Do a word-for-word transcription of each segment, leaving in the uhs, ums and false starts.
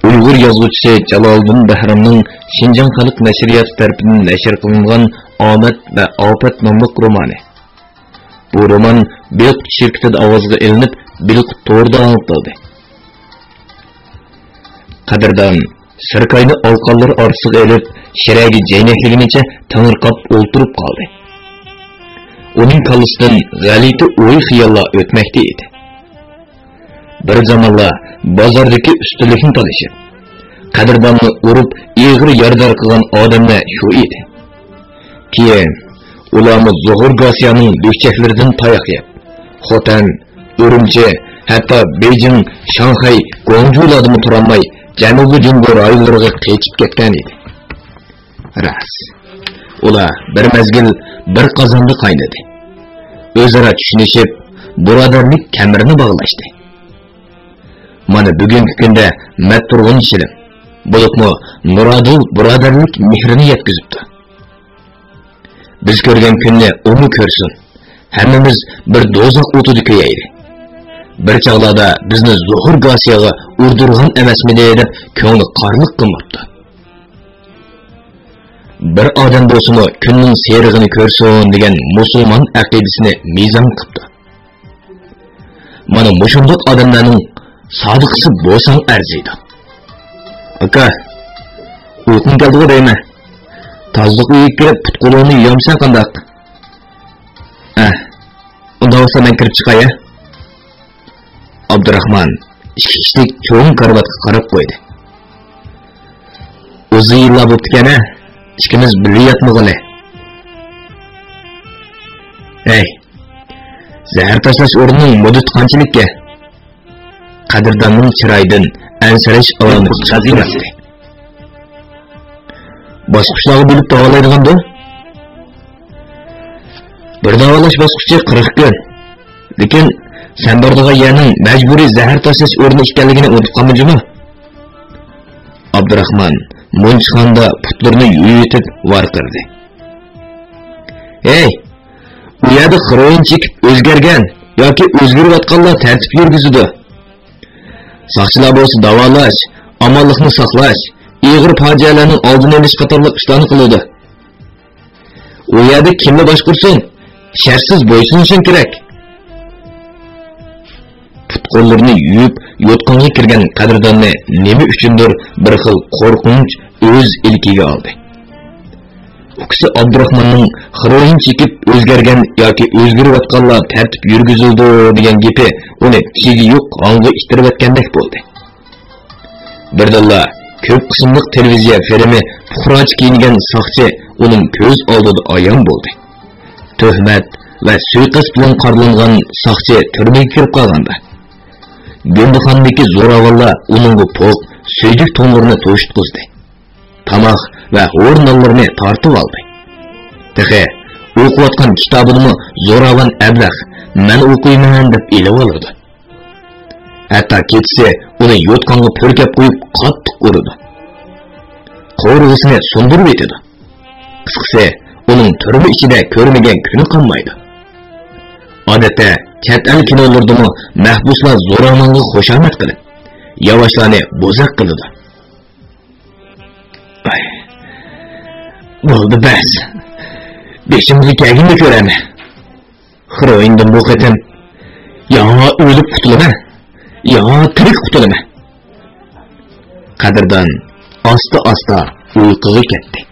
ئۇيغۇر يازغۇچىسى جالالىدىن بەھرامنىڭ شىنجاڭ خەلق نەشرىياتى تەرىپىدىن نەشر قىلىنغان ئامەت ۋە ئاپەت ناملىق رومانى. بۇ رومان بېلقۇت شىركىتىدە ئاۋازغا ئېلىنىپ، بېلقۇت تورىدا ئاڭلىتىلدى. قەدىردان سىركاينى ئالىقانلىرى ئارىسىغا ئېلىپ، شىرەگە جەينەكلىگىنىچە تېڭىرقاپ ئولتۇرۇپ قالدى. ئۇنىڭ كاللىسىدىن غەلىتە ئوي-خىياللار ئۆتمەكتە ئىدى. بىر زامانلار بازاردىكى ئۈستۈنلۈكنى تالىشىپ، قەدىرداننى ئۇرۇپ ئېغىر يارىدار قىلغان ئادەملەر شۇ ئىدى. كېيىن ئۇلارمۇ زوھۇر گاسىيانىڭ لۈكچەكلىرىدىن تاياق يەپ، خوتەن، ئۈرۈمچى، ھەتتا بېيجىڭ، شاڭخەي، گۇاڭجۇلاردىمۇ تۇرالماي، جەنۇبىي جۇڭگو رايونلىرىغا قېچىپ كەتكەن ئىدى. راست. ئۇلار بىر مەزگىل بىر قازاندا قاينىدى. ئۆزئارا چۈشىنىشىپ، بۇرادەرلىك كەمىرىنى باغلاشتى. مانا بۈگۈنكى كۈندە مەت تۇرغۇن شىرىن، بولۇپمۇ نۇرادىل بۇرادەرلىك مېھرىنى يەتكۈزۈپتۇ. بىز كۆرگەن كۈننى ئۇمۇ كۆرسۇن. ھەممىمىز بىر دوزاخ ئوتىدا كۆيەيلى. بىر چاغلاردا بىزنى زوھۇر گاسىياغا ئۇردۇرغان ئەمەسمىدى دەپ كۆڭلى قارلىق قىلماپتۇ. بىر ئادەم بولسىمۇ كۈننىڭ سېرىغىنى كۆرسۇن دېگەن مۇسۇلمان ئەقىدىسىنى مىزان قىپتۇ. مانا مۇشۇنداق ئادەملەرنىڭ سادىقىسى بولساڭ ئەرزىيدۇ. ئاكا، ئۇيقۇڭ كەلدىغۇ دەيمەن. تازىلىق ئۆيىگە كىرىپ پۇت-قولۇڭنى يۇيامسەن قانداق؟ ئەھ، ئۇنداق بولسا مەن كىرىپ چىقاي ھە. ئابدۇراخمان ئىككى كىشىلىك چوڭ كارىۋاتقا قاراپ قويدى. ئۇزۇن يىللار بوپتىكەن ھە، ئىككىمىز بىللە ياتمىغىلى. ھەي، زەھەر تاشلاش ئورنىنىڭ مۇددىتى قانچىلىككەن؟ قەدىرداننىڭ چىرايىدىن ئەنسىرەش ئالامىتى چىقىپ تۇراتتى. باسقۇچلارغا بۆلۈپ داۋالايدىغاندۇ؟ بىر داۋالاش باسقۇچى قىرىق كۈن. لېكىن سەن بارىدىغان يەرنىڭ مەجبۇرىي زەھەر تاشلاش ئورنى ئىكەنلىكىنى ئۇنتۇپ قالما جۇمۇ. ئابدۇراخمان مۇنچىخانىدا پۇتلىرىنى يۇيۇۋېتىپ ۋارقىرىدى. ھەي، ئۇ يەردە خىروئىن چېكىپ ئۆزگەرگەن ياكى ئۆزگىرىۋاتقانلار تەرتىپ يۈرگۈزىدۇ. ساقچىلار بولسا داۋالاش، ئامانلىقنى ساقلاش، ئېغىر پاجىئەلەرنىڭ ئالدىنى ئېلىش قاتارلىق ئىشلارنى قىلىدۇ. ئۇ يەردە كىملا باشقۇرسۇن، شەرتسىز بويسۇنۇشۇڭ كېرەك. پۇت-قوللىرىنى يۇيۇپ، يوتقانغا كىرگەن قەدىرداننى نېمە ئۈچۈندۇر بىر خىل قورقۇنچ ئۆز ئىلكىگە ئالدى. ئۇكىسى ئابدۇراخماننىڭ خىروئىن چېكىپ ئۆزگەرگەن ياكى ئۆزگىرىۋاتقانلار تەرتىپ يۈرگۈزۈلىدۇ دېگەن گېپى ئۇنى چىگى يوق ھاڭغا ئىتتىرىۋەتكەندەك بولدى. بىردىنلا كۆپ قىسىملىق تېلېۋىزىيە فىلىمى پۇقراچە كىيىنگەن ساقچى ئۇنىڭ كۆز ئالدىدا ئايان بولدى. تۆھمەت ۋە سۇيىقەست بىلەن قارىلانغان ساقچى تۈرمىگە كىرىپ قالغاندا، گۈندىخانىدىكى زوراۋانلار ئۇنىڭغا پوق، سۈيدۈك توڭلىرىنى توشۇتقۇزدى. تاماق ۋە ھورۇن نانلىرىنى تارتىۋالدى. تېخى ئوقۇۋاتقان كىتابىنىمۇ زوراۋان ئەبلەخ، مەن ئوقۇيمەن دەپ ئېلىۋالىدۇ. ھەتتا كېچىسى ئۇنى يوتقانغا پۈركەپ قويۇپ قاتتىق ئۇرىدۇ. قورۇغىسىنى سۇندۇرۇۋېتىدۇ. قىسقىسى، ئۇنىڭ تۈرمە ئىچىدە كۆرمىگەن كۈنى قالمايدۇ. ئادەتتە چەت ئەل كىنولىرىدىمۇ مەھبۇسلار زوراۋانغا خۇشامەت قىلىپ، ياۋاشلارنى بوزەك قىلىدۇ. ئاي، بولدى بەس. بېشىمغا كەلگىنىنى كۆرەرمەن. خىروئىندىن بۇ قېتىم يا ئۆلۈپ قۇتۇلىمەن، يا تىرىك قۇتۇلىمەن. قەدىردان ئاستا-ئاستا ئۇيقۇغا كەتتى.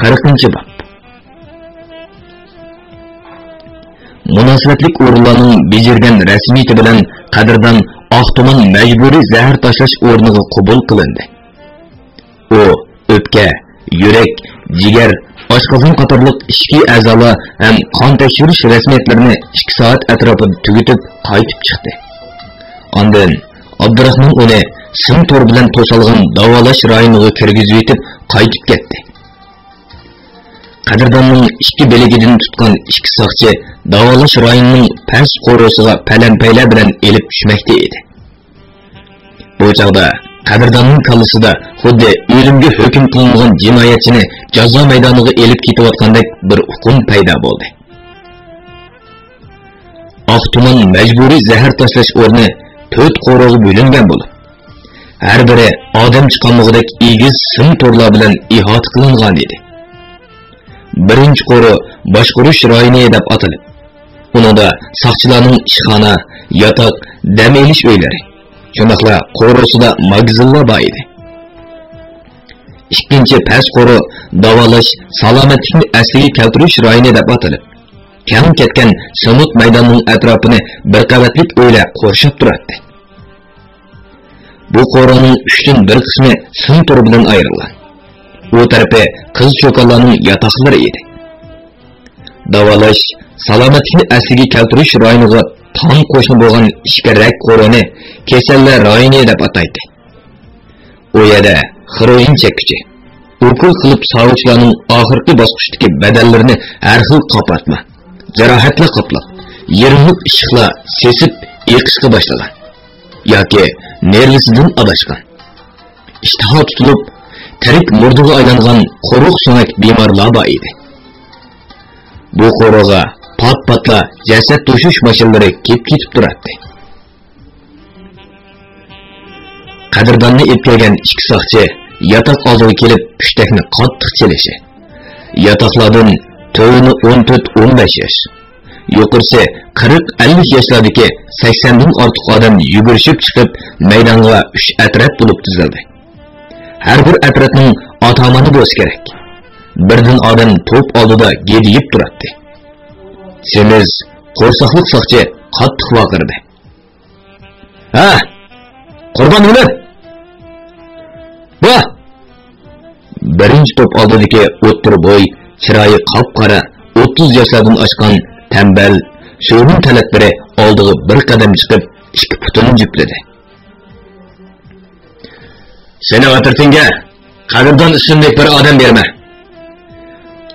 قىرىقىنچى باب. مۇناسىۋەتلىك ئورۇنلارنىڭ بېجىرگەن رەسمىيىتى بىلەن قەدىردان ئاقتۇمان مەجبۇرىي زەھەر تاشلاش ئورنىغا قوبۇل قىلىندى. ئۇ ئۆپكە، يۈرەك، جىگەر، ئاشقازان قاتارلىق ئىچكى ئەزالار ھەم قان تەكشۈرۈش رەسمىيەتلىرىنى ئىككى سائەت ئەتراپىدا تۈگىتىپ قايتىپ چىقتى. ئاندىن ئابدۇراخمان ئۇنى سىم تور بىلەن توسالغان داۋالاش رايونىغا كىرگۈزۈۋېتىپ قايتىپ كەتتى. قەدىرداننىڭ ئىككى بىلىكىدىن تۇتقان ئىككى ساقچى داۋالاش رايونىنىڭ پەس قورۇسىغا پەلەمپەيلەر بىلەن ئېلىپ چۈشمەكتە ئىدى. بۇ چاغدا قەدىرداننىڭ كاللىسىدا خۇددى ئۆلۈمگە ھۆكۈم قىلىنغان جىنايەتچىنى جازا مەيدانىغا ئېلىپ كېتىۋاتقاندەك بىر ئۇقۇم پەيدا بولدى. ئاقتۇمان مەجبۇرىي زەھەر تاشلاش ئورنى تۆت قورۇغا بۆلۈنگەن بولۇپ، ھەر بىرى ئادەم چىقالمىغۇدەك ئېگىز سىم تورلار بىلەن ئىھاتە قىلىنغان ئىدى. بىرىنچى قورۇ باشقۇرۇش رايونى دەپ ئاتىلىپ، ئۇنىڭدا ساقچىلارنىڭ ئىشخانا، ياتاق، دەم ئېلىش ئۆيلىرى، شۇنداقلا قورۇسىدا ماگىزىنلار بار ئىدى. ئىككىنچى پەس قورۇ داۋالاش، سالامەتلىكنى ئەسلىگە كەلتۈرۈش رايونى دەپ ئاتىلىپ، كەڭ كەتكەن سېمونت مەيداننىڭ ئەتراپىنى بىر قەۋەتلىك ئۆيلەر قورشاپ تۇراتتى. بۇ قورۇنىڭ ئۈچتىن بىر قىسمى سىم تورى بىلەن ئايرىلغان. ئۇ تەرىپى قىز چوكانلارنىڭ ياتاقلىرى ئىدى. داۋالاش، سالامەتلىكنى ئەسلىگە كەلتۈرۈش رايونىغا تام قوشنا بولغان ئىككى رەك قورۇنى كېسەللەر رايونى دەپ ئاتايتتى. ئۇ يەردە خىروئىن چەككۈچى، ئوكۇل قىلىپ ساۋۇچىلارنىڭ ئاخىرقى باسقۇچتىكى بەدەنلىرىنى ھەر خىل قاپارتما، جاراھەتلەر قاپلاپ، يىرىڭلىق ئىششىقلار سېسىپ ئېقىشقا باشلىغان ياكى نېرۋىسىدىن ئاداشقان، ئىشتىها تۇتۇلۇپ، تىرىك مۇردىغا ئايلانغان قورۇق سۆڭەك بىمارلار بار ئىدى. بۇ قورۇغا پات-پاتلا جەسەت توشۇش ماشىنىلىرى كېلىپ كېتىپ تۇراتتى. قەدىرداننى ئېلىپ كەلگەن ئىككى ساقچى ياتاق ئالدىغا كېلىپ، پۈشتەكنى قاتتىق چېلىشى، ياتاقلاردىن تۆۋىنى ئون تۆت، ئون بەش ياش، يۇقىرىسى قىرىق، ئەللىك ياشلاردىكى سەكسەندىن ئارتۇق ئادەم يۈگۈرۈشۈپ چىقىپ، مەيدانغا ئۈچ ئەترەت بولۇپ تىزىلدى. ھەر بىر ئەترەتنىڭ ئاتامانى بولسا كېرەك. بىردىن ئادەم توپ ئالدىدا گىدىيىپ تۇراتتى. سېمىز، قورساقلىق ساقچى قاتتىق ۋارقىرىدى. ھە! قۇربان ھېلىم! ۋاھ! بىرىنچى توپ ئالدىدىكى ئوتتۇرا بوي، چىرايى قاپقارا، ئوتتۇز ياشلاردىن ئاشقان تەمبەل، سۆرۈن تەلەت بىرى ئالدىغا بىر قەدەم چىقىپ، ئىككى پۇتىنى جۈپلىدى. سېنىڭ ئەترىتىڭگە قەدىردان ئىسىملىك بىر ئادەم بېرىمەن.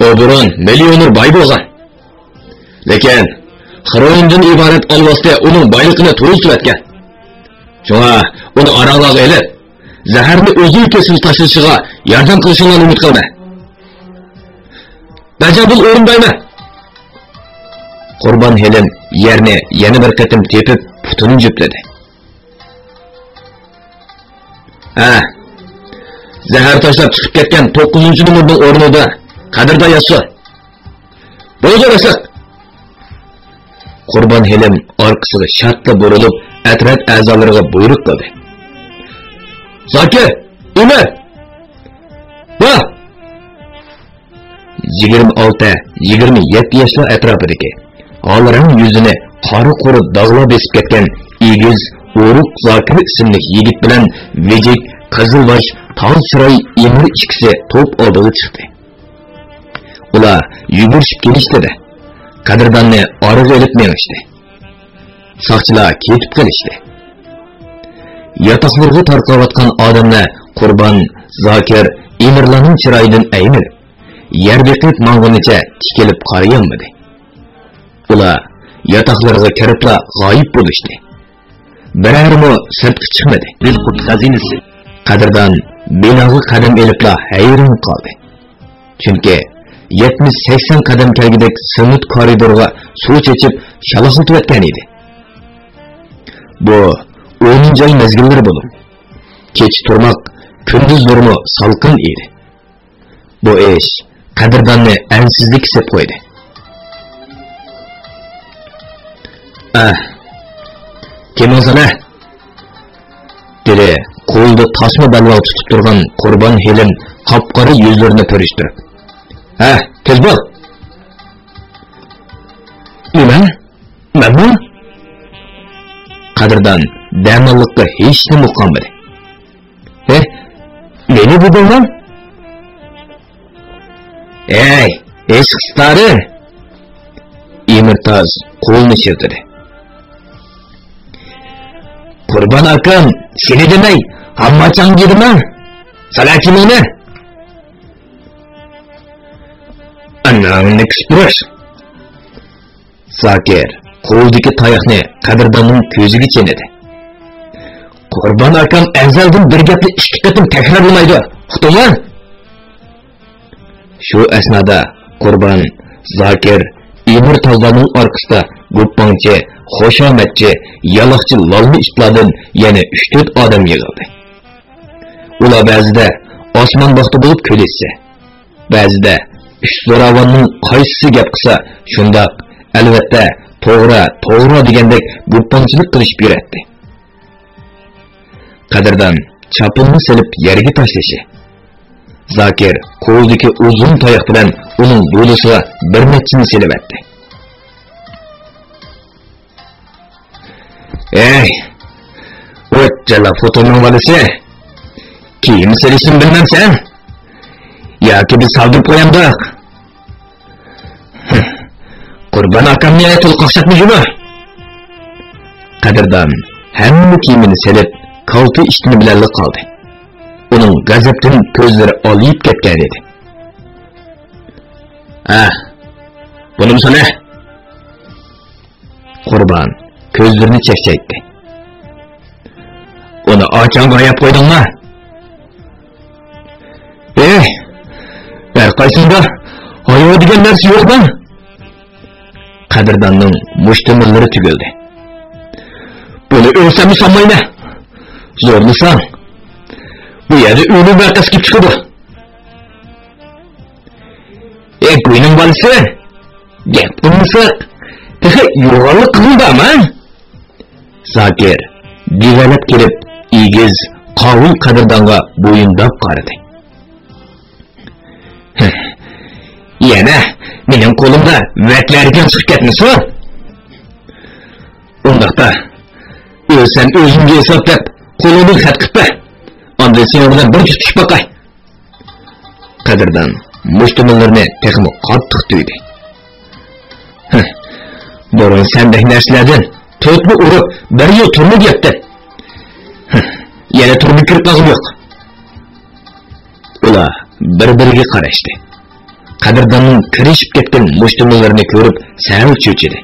ئۇ بۇرۇن مىليونېر باي بولغان. لېكىن خىروئىندىن ئىبارەت ئالۋاستى ئۇنىڭ بايلىقىنى توزۇتۇۋەتكەن. شۇڭا ئۇنى ئاراڭلارغا ئېلىپ، زەھەرنى ئۆزىنىڭ كېسىلى تاشلىشىغا ياردەم قىلىشىڭلارنى ئۈمىد قىلىمەن. بەجا بول ئورۇندايمەن. قۇربان ھېلىم يەرنى يەنە بىر قېتىم تېپىپ، پۇتىنى جۈپلىدى. ھە، زەھەر تاشلاپ چىقىپ كەتكەن توققۇزىنچى نومۇرنىڭ ئورنىدا قەدىردان ياتسۇن. بولىدۇ، باشلىق. قۇربان ھېلىم ئارقىسىغا شادلا بۇرۇلۇپ، ئەترەت ئەزالىرىغا بۇيرۇق قىلدى. زاكىر، ئىمىر! ۋاھ! يىگىرمە ئالتە، يىگىرمە يەتتە ياشلار ئەتراپىدىكى، ھالرەڭ يۈزىنى قارا-قۇرا داغلار بېسىپ كەتكەن ئېگىز، ئورۇق زاكىر ئىسىملىك يىگىت بىلەن ۋىجىك، قىزىل باش، تال چىراي ئىمىر ئىككىسى توپ ئالدىغا چىقتى. ئۇلار يۈگۈرۈشۈپ كېلىشتى-دە، قەدىرداننى ئارىغا ئېلىپ مېڭىشتى. ساقچىلار كېتىپ قېلىشتى. ياتاقلىرىغا تارقاۋاتقان ئادەملەر قۇربان، زاكىر، ئىمىرلارنىڭ چىرايىدىن ئەيمىنىپ، يەر بېقىپ ماڭغىنىچە تىكىلىپ قارىيالمىدى. ئۇلار ياتاقلىرىغا كىرىپلا غايىب بولۇشتى. بىرەرىمۇ سىرتقا چىقمىدى. بىلقۇت خەزىنىسى. قەدىردان بىناغا قەدەم ئېلىپلا ھەيران قالدى. چۈنكى يەتمىش سەكسەن قەدەم كەلگۈدەك سېمونت كارىدورغا سۇ چېچىپ شالاقلىتىۋەتكەن ئىدى. بۇ ئونىنچى ئاي مەزگىللىرى بولۇپ، كېچە تۇرماق، كۈندۈزلىرىمۇ سالقىن ئىدى. بۇ ئىش قەدىرداننى ئەنسىزلىككە سېلىپ قويدى. ئەھ، كىمسەن؟ دېدى قولىدا تاسما بەلباغ تۇتۇپ تۇرغان قۇربان ھېلىم قاپقارا يۈزلىرىنى پۈرۈشتۈرۈپ. ھە، تېز بول! نېمە؟ مەنمۇ؟ قەدىردان دەماللىققا ھېچنېمە ئۇقالمىدى. ھە؟ مېنى دېدىڭمۇ؟ ھەي، ئېشىق ستارى! ئىمىرتاز قولىنى چىرتىدى. قۇربان ئاكام، سېنى دېمەي، ھامماچاڭنى دېدىمە. سالاكىمىڭنى. ئاناڭنى كۈسپۈرۈش. زاكىر قولىدىكى تاياقنى قەدىرداننىڭ كۆزىگە چېنىدى. قۇربان ئاكام ئەزەلدىن بىر گەپنى ئىككى قېتىم تەكرارلىمايدۇ. ئۇقتۇڭمۇ؟ شۇ ئەسنادا قۇربان، زاكىر، ئىمىرتازلارنىڭ ئارقىسىدا گۇپپاڭچى، خۇشامەتچى، يالاقچى لالما ئىتلاردىن يەنە ئۈچ-تۆت ئادەم يىغىلدى. ئۇلار بەزىدە ئاسمان باغدا بولۇپ كۈلۈشسە، بەزىدە ئۈچ زوراۋاننىڭ قايسىسى گەپ قىلسا، شۇنداق، ئەلۋەتتە، توغرا، توغرا دېگەندەك گۇپپاڭچىلىق قىلىشىپ يۈرەتتى. قەدىردان چاپىنىنى سېلىپ يەرگە تاشلىشى، زاكىر قولىدىكى ئۇزۇن تاياق بىلەن ئۇنىڭ دۇدىسىغا بىر نەچچىنى سېلىۋەتتى. ئەي، ئوچچالا خوتۇننىڭ بالىسى، كىيىم سېلىشنى بىلمەمسەن؟ ياكى بىز سالدۇرۇپ قويامدۇق؟ قۇربان ئاكامنى تولا قاقشاتما جۇمۇ. قەدىردان ھەممە كىيىمىنى سېلىپ، كالتە ئىشتىنى بىلەنلا قالدى. ئۇنىڭ غەزەپتىن كۆزلىرى ئالىيىپ كەتكەنىدى. ھە، بۇنىمۇ سالە. قۇربان كۆزلىرىنى چەكچەيتتى. ئۇنى ئاچاڭغا ئاياپ قويدۇڭما؟ ئېھ، ھەرقايسىڭدا ھايا دېگەن نەرسە يوقما؟ قەدىرداننىڭ مۇشتۇمۇللىرى تۈگۈلدى. بۇنى ئۆلسەممۇ سالمايمەن. زورلىساڭ، بۇ يەردە ئۆلۈم ۋەقەسى كېلىپ چىقىدۇ. ئەي، بوينۇڭ بالىسى، گەپ قىلمىسا، تېخى يوغانلىق قىلغىنى بارمۇ؟ زاكىر دىۋەلەپ كېلىپ، ئېگىز، قاۋۇل قەدىردانغا بويۇنداپ قارىدى. يەنە مېنىڭ قولۇمدا ۋەتلەرگەن چىقىپ كەتمىسۇن. ئۇنداقتا، ئۆلسەم ئۆزۈمگە ھېساب دەپ، قولۇڭدىن خەت قىلىپ بەر. ئاندىن سېنىڭ بىلەن بىر تۇتۇشۇپ باقاي. قەدىردان مۇشتۇمۇللىرىنى تېخىمۇ قاتتىق تۈيدى. ھە، بۇرۇن سەندەك نەرسىلەردىن تۆتنى ئۇرۇپ، بىر يىل تۈرمىگە ياتتىم. ھە، يەنە تۈرمىگە كىرىپ قالغۇم يوق. ئۇلار بىر-بىرىگە قاراشتى. قەدىرداننىڭ كىرىشىپ كەتكەن مۇشتۇمۇللىرىنى كۆرۈپ سەل چۆچۈدى.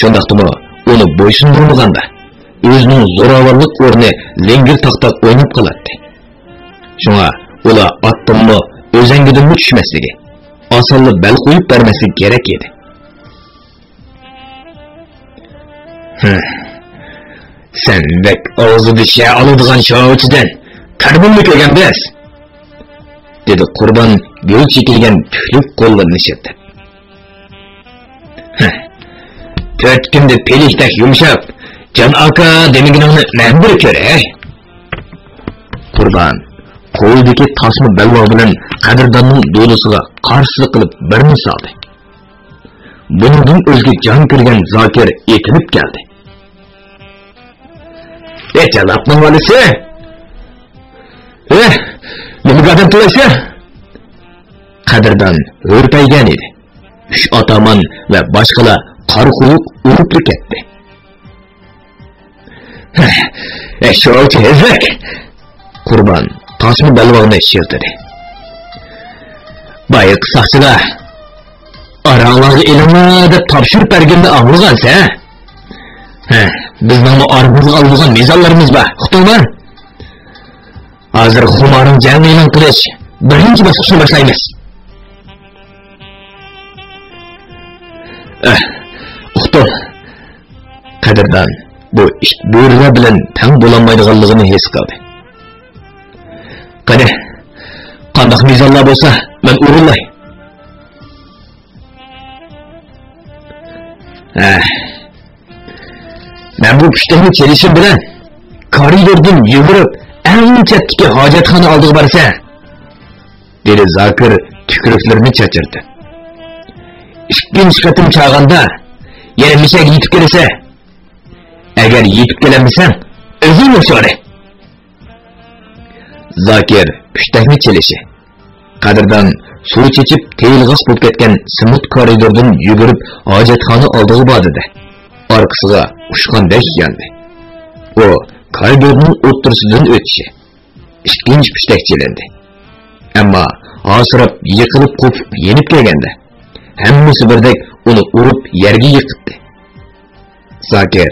شۇنداقتىمۇ ئۇنى بويسۇندۇرمىغاندا، ئۆزىنىڭ زوراۋانلىق ئورنى لىڭگىر تاقتاق ئويناپ قالاتتى. شۇڭا ئۇلار ئاتتىنمۇ، ئۆزەڭگىدىنمۇ چۈشمەسلىكى، ئاسانلا بەل قويۇپ بەرمەسلىكى كېرەك ئىدى. ھە، سەن بەك ئاغزىدا شە ئالىدىغان شاۋچىدىن تەربىيەنى كۆرگەن بىز، دېدى قۇربان گۈل چېكىلگەن تۈكلۈك قوللىرىنى شىلتىپ. ھە، تۆت كۈندە پىلىكتەك يۇمشاپ، جان ئاكا دېمىگىنىڭنى مەن بىر كۆرەي. قۇربان قولىدىكى تاسما بەلباغ بىلەن قەدىرداننىڭ دۇدىسىغا قارشىلىق قىلىپ بىرنى سالدى. بۇنىڭدىن ئۆزگە جان كىرگەن زاكىر ئېتىلىپ كەلدى. ئېچىلاپنىڭ بالىسى! ئېھ، نېمىگە ئادەم تىلەيسەن؟ قەدىردان ھۆرپەيگەن ئىدى. ئۈچ ئاتامان ۋە باشقىلار قارا قۇيرۇق ئۇرۇپلا كەتتى. ھە، شۇ ئوۋچى ھېزەك! قۇربان تاسما بەلباغنى شىلتىدى. بايىقى ساقچىلار، ئاراڭلارغا ئېلىڭلار دەپ تاپشۇرۇپ بەرگىنىنى ئاڭلىغانسەن؟ ھە، بىزنىڭمۇ ئارىمىزغا ئالىدىغان مىزانلىرىمىز بار، ئۇقتۇڭمۇ؟ ھازىر خۇمارىڭ جەڭ ئېلان قىلىش بىرىنچى باسقۇچنى باشلايمىز. ئەھ، ئۇقتۇم. قەدىردان بۇ ئىت بۆرىلەر بىلەن تەڭ بولالمايدىغانلىقىنى ھېس قىلدى. قېنى، قانداق مىزانلار بولسا مەن ئورۇنلاي. ئەھ، مەن بۇ پۇشتەكنى چېلىشىم بىلەن كارىدوردىن يۈگۈرۈپ ئەڭ چەتتىكى ھاجەتخانا ئالدىغا بارىسەن، دېدى زاكىر تۈكۈرۈكلىرىنى چاچرىتىپ. ئىككىنچى قېتىم چالغاندا يەنە مىشەگە يېتىپ كېلىسەن. ئەگەر يېتىپ كېلەلمىسەڭ، ئۆزۈڭ ھوشيارى. زاكىر پۇشتەكنى چېلىشى، قەدىردان سۇ چېچىپ تېيىلغاق بولۇپ كەتكەن سېمونت كارىدوردىن يۈگۈرۈپ ھاجەتخانا ئالدىغا باردى-دە، ئارقىسىغا ئۇچقاندەك ياندى. ئۇ كارىدورنىڭ ئوتتۇرىسىدىن ئۆتۈشى، ئىككىنچى پۇشتەك چېلىندى. ئەمما ھاسىراپ، يىقىلىپ قوپۇپ يېنىپ كەلگەندە، ھەممىسى بىردەك ئۇنى ئۇرۇپ يەرگە يىقىتتى. زاكىر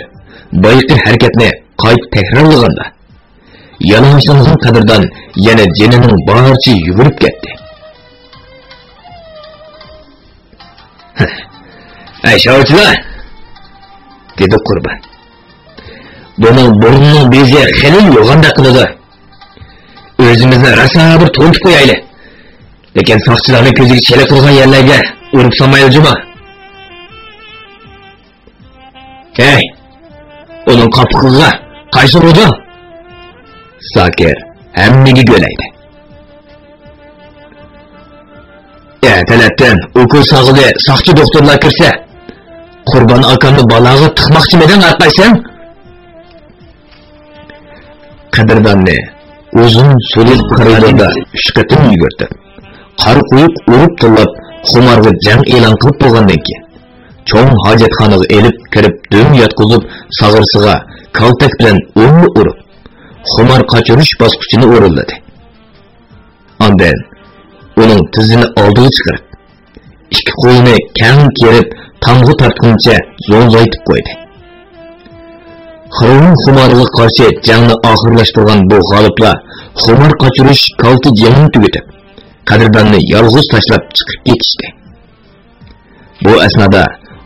بايىقى ھەرىكەتنى قايتا تەكرارلىغاندا، يالىڭاچلانغان قەدىردان يەنە جېنىنىڭ بارىچە يۈگۈرۈپ كەتتى. ئەي شاۋچىلار! دېدى قۇربان. بۇنىڭ بۇرنىنىڭ بېزى خېلى يوغاندەك قىلىدۇ. ئۆزىمىزنى راسا بىر تونۇتۇپ قويايلى. لېكىن ساقچىلارنىڭ كۆزىگە چېلىقىدىغان يەرلەرگە ئۇرۇپ سالمايلى جۇما. ھەي، ئۇنىڭ قاپىقىغا قايسى ئۇرىدۇ؟ زاكىر ھەممىگە گۆلەيدى. ئەتىلەتتىن ئوكۇل سالغىلى ساقچى دوختۇرلار كىرسە، قۇربان ئاكامنى بالاغا تىقماقچىمىدىڭ ھەرقايسىڭ؟ قەدىرداننى ئۇزۇن سولۇق كارىدوردا ئۈچ قېتىم يۈگۈرتۈپ، قارا قويۇق ئۇرۇپ تىللاپ، خۇمارغا جەڭ ئېلان قىلىپ بولغاندىن كېيىن، چوڭ ھاجەتخانىغا ئېلىپ كىرىپ دۈم ياتقۇزۇپ، ساغرىسىغا كالتەك بىلەن ئونمۇ ئۇرۇپ، خۇمار قاچۇرۇش باسقۇچىنى ئورۇنلىدى. ئاندىن ئۇنىڭ تىزىنى ئالدىغا چىقىرىپ، ئىككى قولىنى كەڭ كېرىپ، تامغا تارتقىنىچە زوڭزايتىپ قويدى. خىرونىڭ خۇمارىغا قارشى جەڭنى ئاخىرلاشتۇرغان بۇ غالىپلار خۇمار قاچۇرۇش كالتە جېڭىنى تۈگىتىپ، قەدىرداننى يالغۇز تاشلاپ چىقىپ كېتىشتى. بۇ ئەسنادا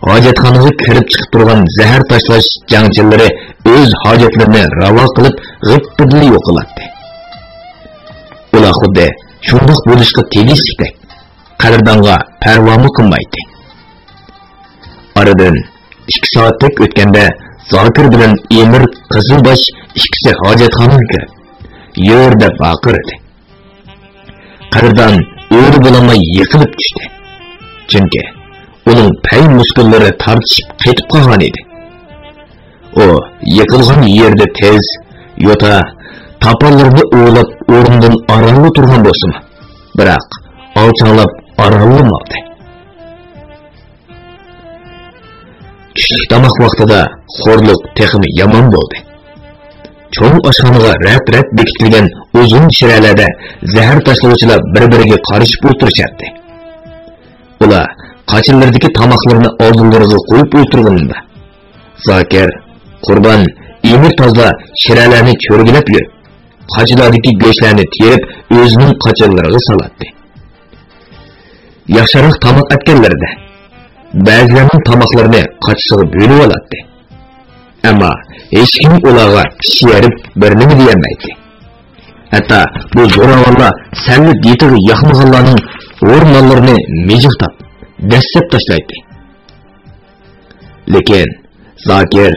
ھاجەتخانىغا كىرىپ چىقىپ تۇرغان زەھەر تاشلاش جەڭچىلىرى ئۆز ھاجەتلىرىنى راۋا قىلىپ غىپپىدىلا يوقىلاتتى. ئۇلار خۇددى شۇنداق بولۇشقا تېگىشلىكتەك، قەدىردانغا پەرۋامۇ قىلمايتتى. ئارىدىن ئىككى سائەتتەك ئۆتكەندە، زاكىر بىلەن ئېمىر قىزىلباش ئىككىسى ھاجەتخانىغا كىرىپ، «يۈر!» دەپ ۋارقىرىدى. قەدىردان ئۆرە بولالماي يىقىلىپ چۈشتى. چۈنكى ئۇنىڭ پەي مۇسكۇللىرى تارتىشىپ قېتىپ قالغان ئىدى. ئۇ يىقىلغان يېرىدە تىز، يوتا، تاپانلىرىنى ئۇۋىلاپ ئورنىدىن ئارانلا تۇرغان بولسىمۇ، بىراق ئالچاڭلاپ ئارانلا ماڭدى. چۈشلۈك تاماق ۋاقتىدا خورلۇق تېخىمۇ يامان بولدى. چوڭ ئاشخانىغا رەت-رەت بېكىتىلگەن ئۇزۇن شىرەلەردە زەھەر تاشلىغۇچىلار بىر-بىرىگە قارىشىپ ئولتۇرۇشاتتى. ئۇلار قاچىلىرىدىكى تاماقلىرىنى ئالدىلىرىغا قويۇپ ئولتۇرغىنىدا، زاكىر، قۇربان، ئېمىر تازا شىرەلەرنى چۆرگىلەپ يۈرۈپ، قاچىلاردىكى گۆشلەرنى تېرىپ، ئۆزىنىڭ قاچىلىرىغا سالاتتى. ياخشىراق تاماق ئەتكەنلىرىدە، بەزىلەرنىڭ تاماقلىرىنى قاچىسىغا بۆلۈۋالاتتى. ئەمما ھېچكىم ئۇلارغا چىش يېرىپ بىر نېمە دېيەلمەيتتى. ھەتتا بۇ زوراۋانلار سەللا دىتىغا ياقمىغانلارنىڭ ھور نانلىرىنى مىجىقلاپ، دەسسەپ تاشلايتتى. لېكىن زاكىر،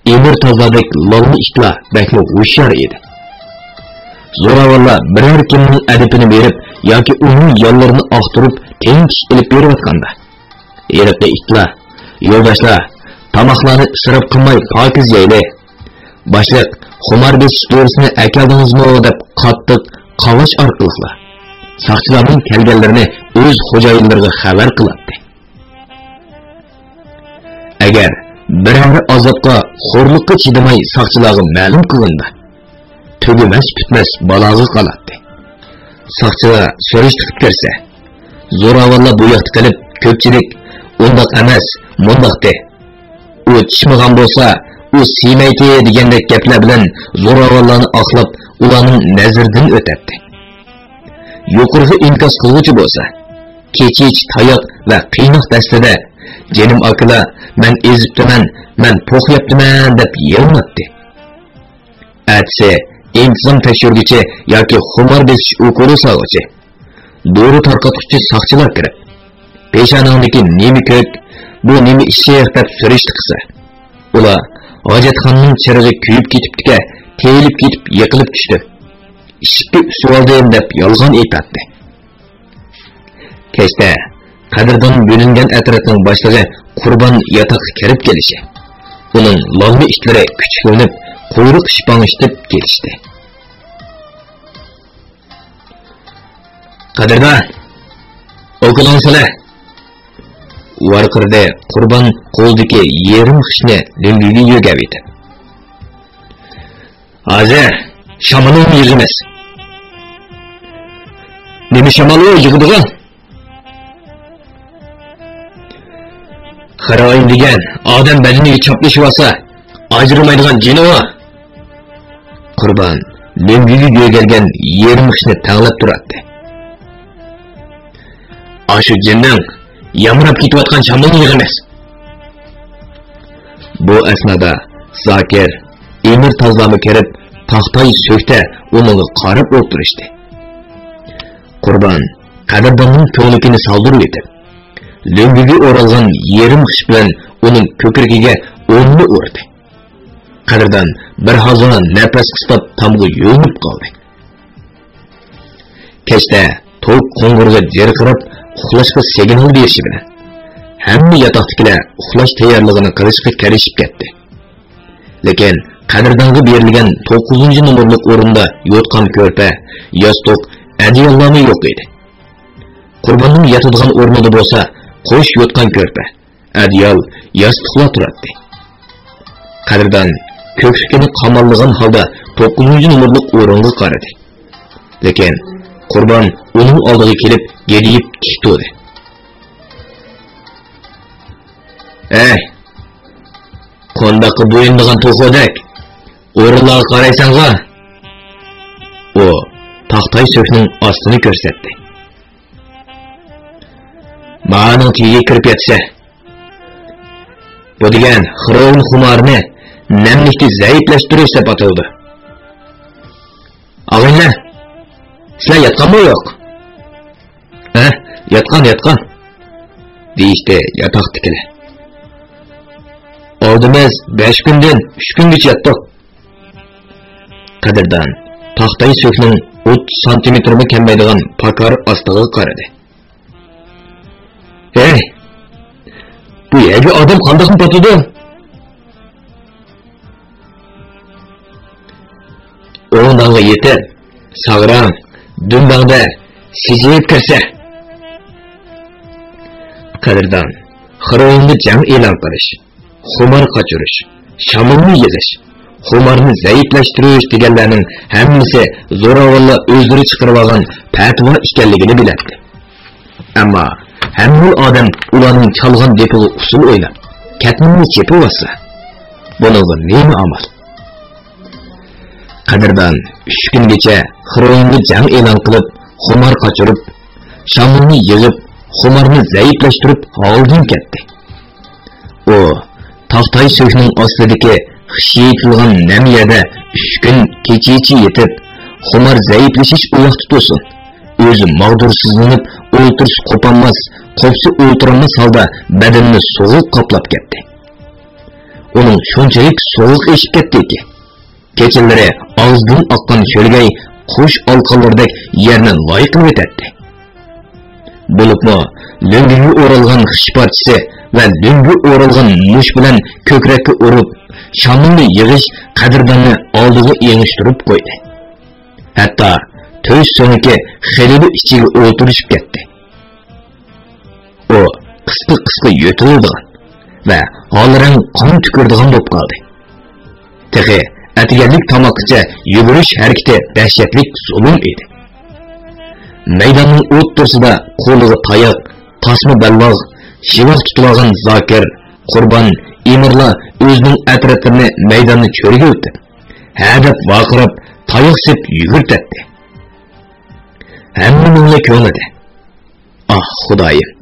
ئېمىر تازادەك لالما ئىتلار بەكمۇ ھوشيار ئىدى. زوراۋانلار بىرەر كىمنىڭ ئەدىپىنى بېرىپ ياكى ئۇنىڭ يانلىرىنى ئاختۇرۇپ تىنچ ئېلىپ بېرىۋاتقاندا، ھېلىقى ئىتلار، يولداشلار، تاماقلارنى ئىسراپ قىلماي پاكىز يەيلى. باشلىق، خۇمار بېسىش دورىسىنى ئەكەلدىڭىزمۇ؟ دەپ قاتتىق قاۋاش ئارقىلىقلا ساقچىلارنىڭ كەلگەنلىرىنى ئۆز خوجايىنلىرىغا خەۋەر قىلاتتى. ئەگەر بىرەر ئازابقا، خورلۇققا چىدىماي ساقچىلارغا مەلۇم قىلغاندا، تۈگىمەس پۈتمەس بالاغا قالاتتى. ساقچىلار سۈرۈشتە قىلىپ كىرسە، زوراۋانلار بۇ ياقتا قېلىپ، كۆپچىلىك «ئۇنداق ئەمەس، مۇنداق» دە، «ئۇ چىشمىغان بولسا، ئۇ سىيمەيتتى» دېگەندەك گەپلەر بىلەن زوراۋانلارنى ئاقلاپ، ئۇلارنىڭ نەزىرىدىن ئۆتەتتى. يۇقىرىقى ئىنكاس قىلغۇچى بولسا، كېچىچە تاياق ۋە قىيناق دەستىدە، «جېنىم ئاكىلار، مەن ئېزىپتىمەن، مەن پوق يەپتىمەن» دەپ يىغلىناتتى. ئەتىسى ئىنتىزام تەكشۈرگۈچى ياكى خۇمار بېسىش ئوكۇلى سالغۇچى، دورا تارقاتقۇچى ساقچىلار كىرىپ، «پېشانىڭدىكى نېمە كۆك، بۇ نېمە ئىششىق؟» دەپ سۈرۈشتە قىلسا، ئۇلار «ھاجەتخانىنىڭ چىرىغى كۆيۈپ كېتىپتىكەن، تېيىلىپ كېتىپ يىقىلىپ چۈشتۈم، ئىشىككە ئۈسۈۋالدىم» دەپ يالغان ئېيتاتتى. كەچتە قەدىردان بۆلۈنگەن ئەترەتنىڭ باشلىقى قۇربان ياتاققا كىرىپ كېلىشى، ئۇنىڭ لالما ئىتلىرى كۈچۈكلىنىپ، قۇيرۇق شىپاڭ ئىشتىپ كېلىشتى. «قەدىردان، ئوكۇلۇڭنى سېلە!» ۋارقىرىدى قۇربان قولىدىكى يېرىم خىشنى لۆڭگىگە يۆگەۋېتىپ. «ھازىر شامالنى يىغىمىز.» «نېمە شامال ئۇ يىغىدىغان؟» «خىرايىن دېگەن ئادەم بەدىنىگە چاپلىشىۋالسا ئاجرىمايدىغان جىن ئۇ.» قۇربان لۆڭگىگە يۆگەلگەن يېرىم خىشنى تەڭلەپ تۇراتتى. «ئاشۇ جىننىڭ يامراپ كېتىۋاتقان شامىلىنى يىغىمىز.» بۇ ئەسنادا زاكىر، ئىمىر تازلارمۇ كىرىپ، تاختاي سۆكتە ئۇنىڭغا قاراپ ئولتۇرۇشتى. قۇربان قەدىرداننىڭ كۆڭلىكىنى سالدۇرۇۋېتىپ، لۆڭگىگە ئورالغان يېرىم خىش بىلەن ئۇنىڭ كۆكرىكىگە ئورنىنى ئۇردى. قەدىردان بىر ھازا نەپەس قىستاپ تامغا يۆلىنىپ قالدى. كەچتە توك قوڭغۇرىقى جىرقىراپ ئۇخلاشقا سىگنال بېرىشى بىلەن، ھەممە ياتاقتىكىلەر ئۇخلاش تەييارلىقىنى قىلىشقا كىرىشىپ كەتتى. لېكىن قەدىردانغا بېرىلگەن توققۇزىنچى نومۇرلۇق ئورۇندا يوتقان كۆرپە، ياستۇق، ئەدىياللارمۇ يوق ئىدى. قۇرباننىڭ ياتىدىغان ئورنىدا بولسا قوش يوتقان كۆرپە، ئەدىيال، ياستۇقلار تۇراتتى. قەدىردان كۆكرىكىنى قاماللىغان ھالدا توققۇزىنچى نومۇرلۇق ئورۇنغا قارىدى. لېكىن قۇربان ئۇنىڭ ئالدىغا كېلىپ گىدىيىپ تىك تۇردى. ئەي، قونداققا بويۇنىدىغان توخۇدەك، ئورۇنلارغا قارايسەنغۇ؟ ئۇ تاختاي سۆكنىڭ ئاستىنى كۆرسەتتى. مانىڭ تېگىگە كىرىپ ياتىسە. بۇ دېگەن خىروئىن خۇمارىنى نەملىكتە زەئىپلەشتۈرۈش دەپ ئاتىلىدۇ. ئاغىنىلەر، سىلەر ياتقانمۇ يوق؟ ھە، ياتقان، ياتقان، دېيىشتى ياتاقتىكىلەر. ئالدىمىز بەش كۈندىن ئۈچ كۈنگىچە ياتتۇق. قەدىردان تاختاي سۆكنىڭ ئوتتۇز سانتىمېتىرمۇ كەلمەيدىغان پاكار ئاستىغا قارىدى. ھەي، بۇ يەرگە ئادەم قانداقمۇ پاتىدۇ؟ ئوڭداڭغا يېتىپ، ساغراڭ، دۈمبەڭدە سىجىپ كىرسە. قەدىردان خىروئىندا جەڭ ئېلان قىلىش، خۇمار قاچۇرۇش، شامىلنى يىغىش، خۇمارنى زەئىپلەشتۈرۈش دېگەنلەرنىڭ ھەممىسى زوراۋانلار ئۆزلىرى چىقىرىۋالغان پەتىۋا ئىكەنلىكىنى بىلەتتى. ئەمما ھەممە ئادەم ئۇلارنىڭ چالغان دېپىغا ئۇسسۇل ئويناپ، كەتمىنىنى چېپىۋاتسا، بۇنىڭغا نېمە ئامال؟ قەدىردان ئۈچ كۈنگىچە خىروئىندا جەڭ ئېلان قىلىپ، خۇمار قاچۇرۇپ، شامىلنى يىغىپ، خۇمارنى زەئىپلەشتۈرۈپ ھالدىن كەتتى. ئۇ تاختاي سۆكنىڭ ئاستىدىكى خىش يېيىتىلغان نەم يەردە ئۈچ كۈن كېچىچە يېتىپ، خۇمار زەئىپلىشىش ئۇياقتا تۇرسۇن، ئۆزى ماغدۇرسىزلىنىپ ئولتۇرسا قوپالماس، قوپسا ئولتۇرالماس ھالدا بەدىنىنى سوغۇق قاپلاپ كەتتى. ئۇنىڭ شۇنچىلىك سوغۇق ئېشىپ كەتتىكى، كېچىلىرى ئاغزىدىن ئاققان شۆلگەي قۇش ئالقانلىرىدەك يەرنى لاي قىلىۋېتەتتى. بولۇپمۇ لۆڭگىگە ئورالغان خىش پارچىسى ۋە لۆڭگە ئورالغان مۇش بىلەن كۆكرەككە ئۇرۇپ، شامىلنى يىغىش قەدىرداننى ئالدىغا ئېڭىشتۈرۈپ قويدى. ھەتتا تۆش سۆڭىكى خېلىلا ئىچىگە ئولتۇرۇشۇپ كەتتى. ئۇ قىسقا-قىسقا يۆتىلىدىغان ۋە ھالرەڭ قان تۈكۈرىدىغان بولۇپ قالدى. تېخى ئەتىگەنلىك تاماققىچە يۈگۈرۈش ھەرىكىتى دەھشەتلىك زۇلۇم ئىدى. مەيداننىڭ ئوتتۇرىسىدا قولىغا تاياق، تاسما بەلباغ، شىۋاق تۇتۇۋالغان زاكىر، قۇربان، ئىمىرلا ئۆزىنىڭ ئەترەتلىرىنى مەيداننى چۆرىگە ئۆتۈپ، ھەدەپ ۋارقىراپ، تاياق سېلىپ يۈگۈرتەتتى. ھەممىنىڭلا كۆڭلىدە، ئاھ، خۇدايىم،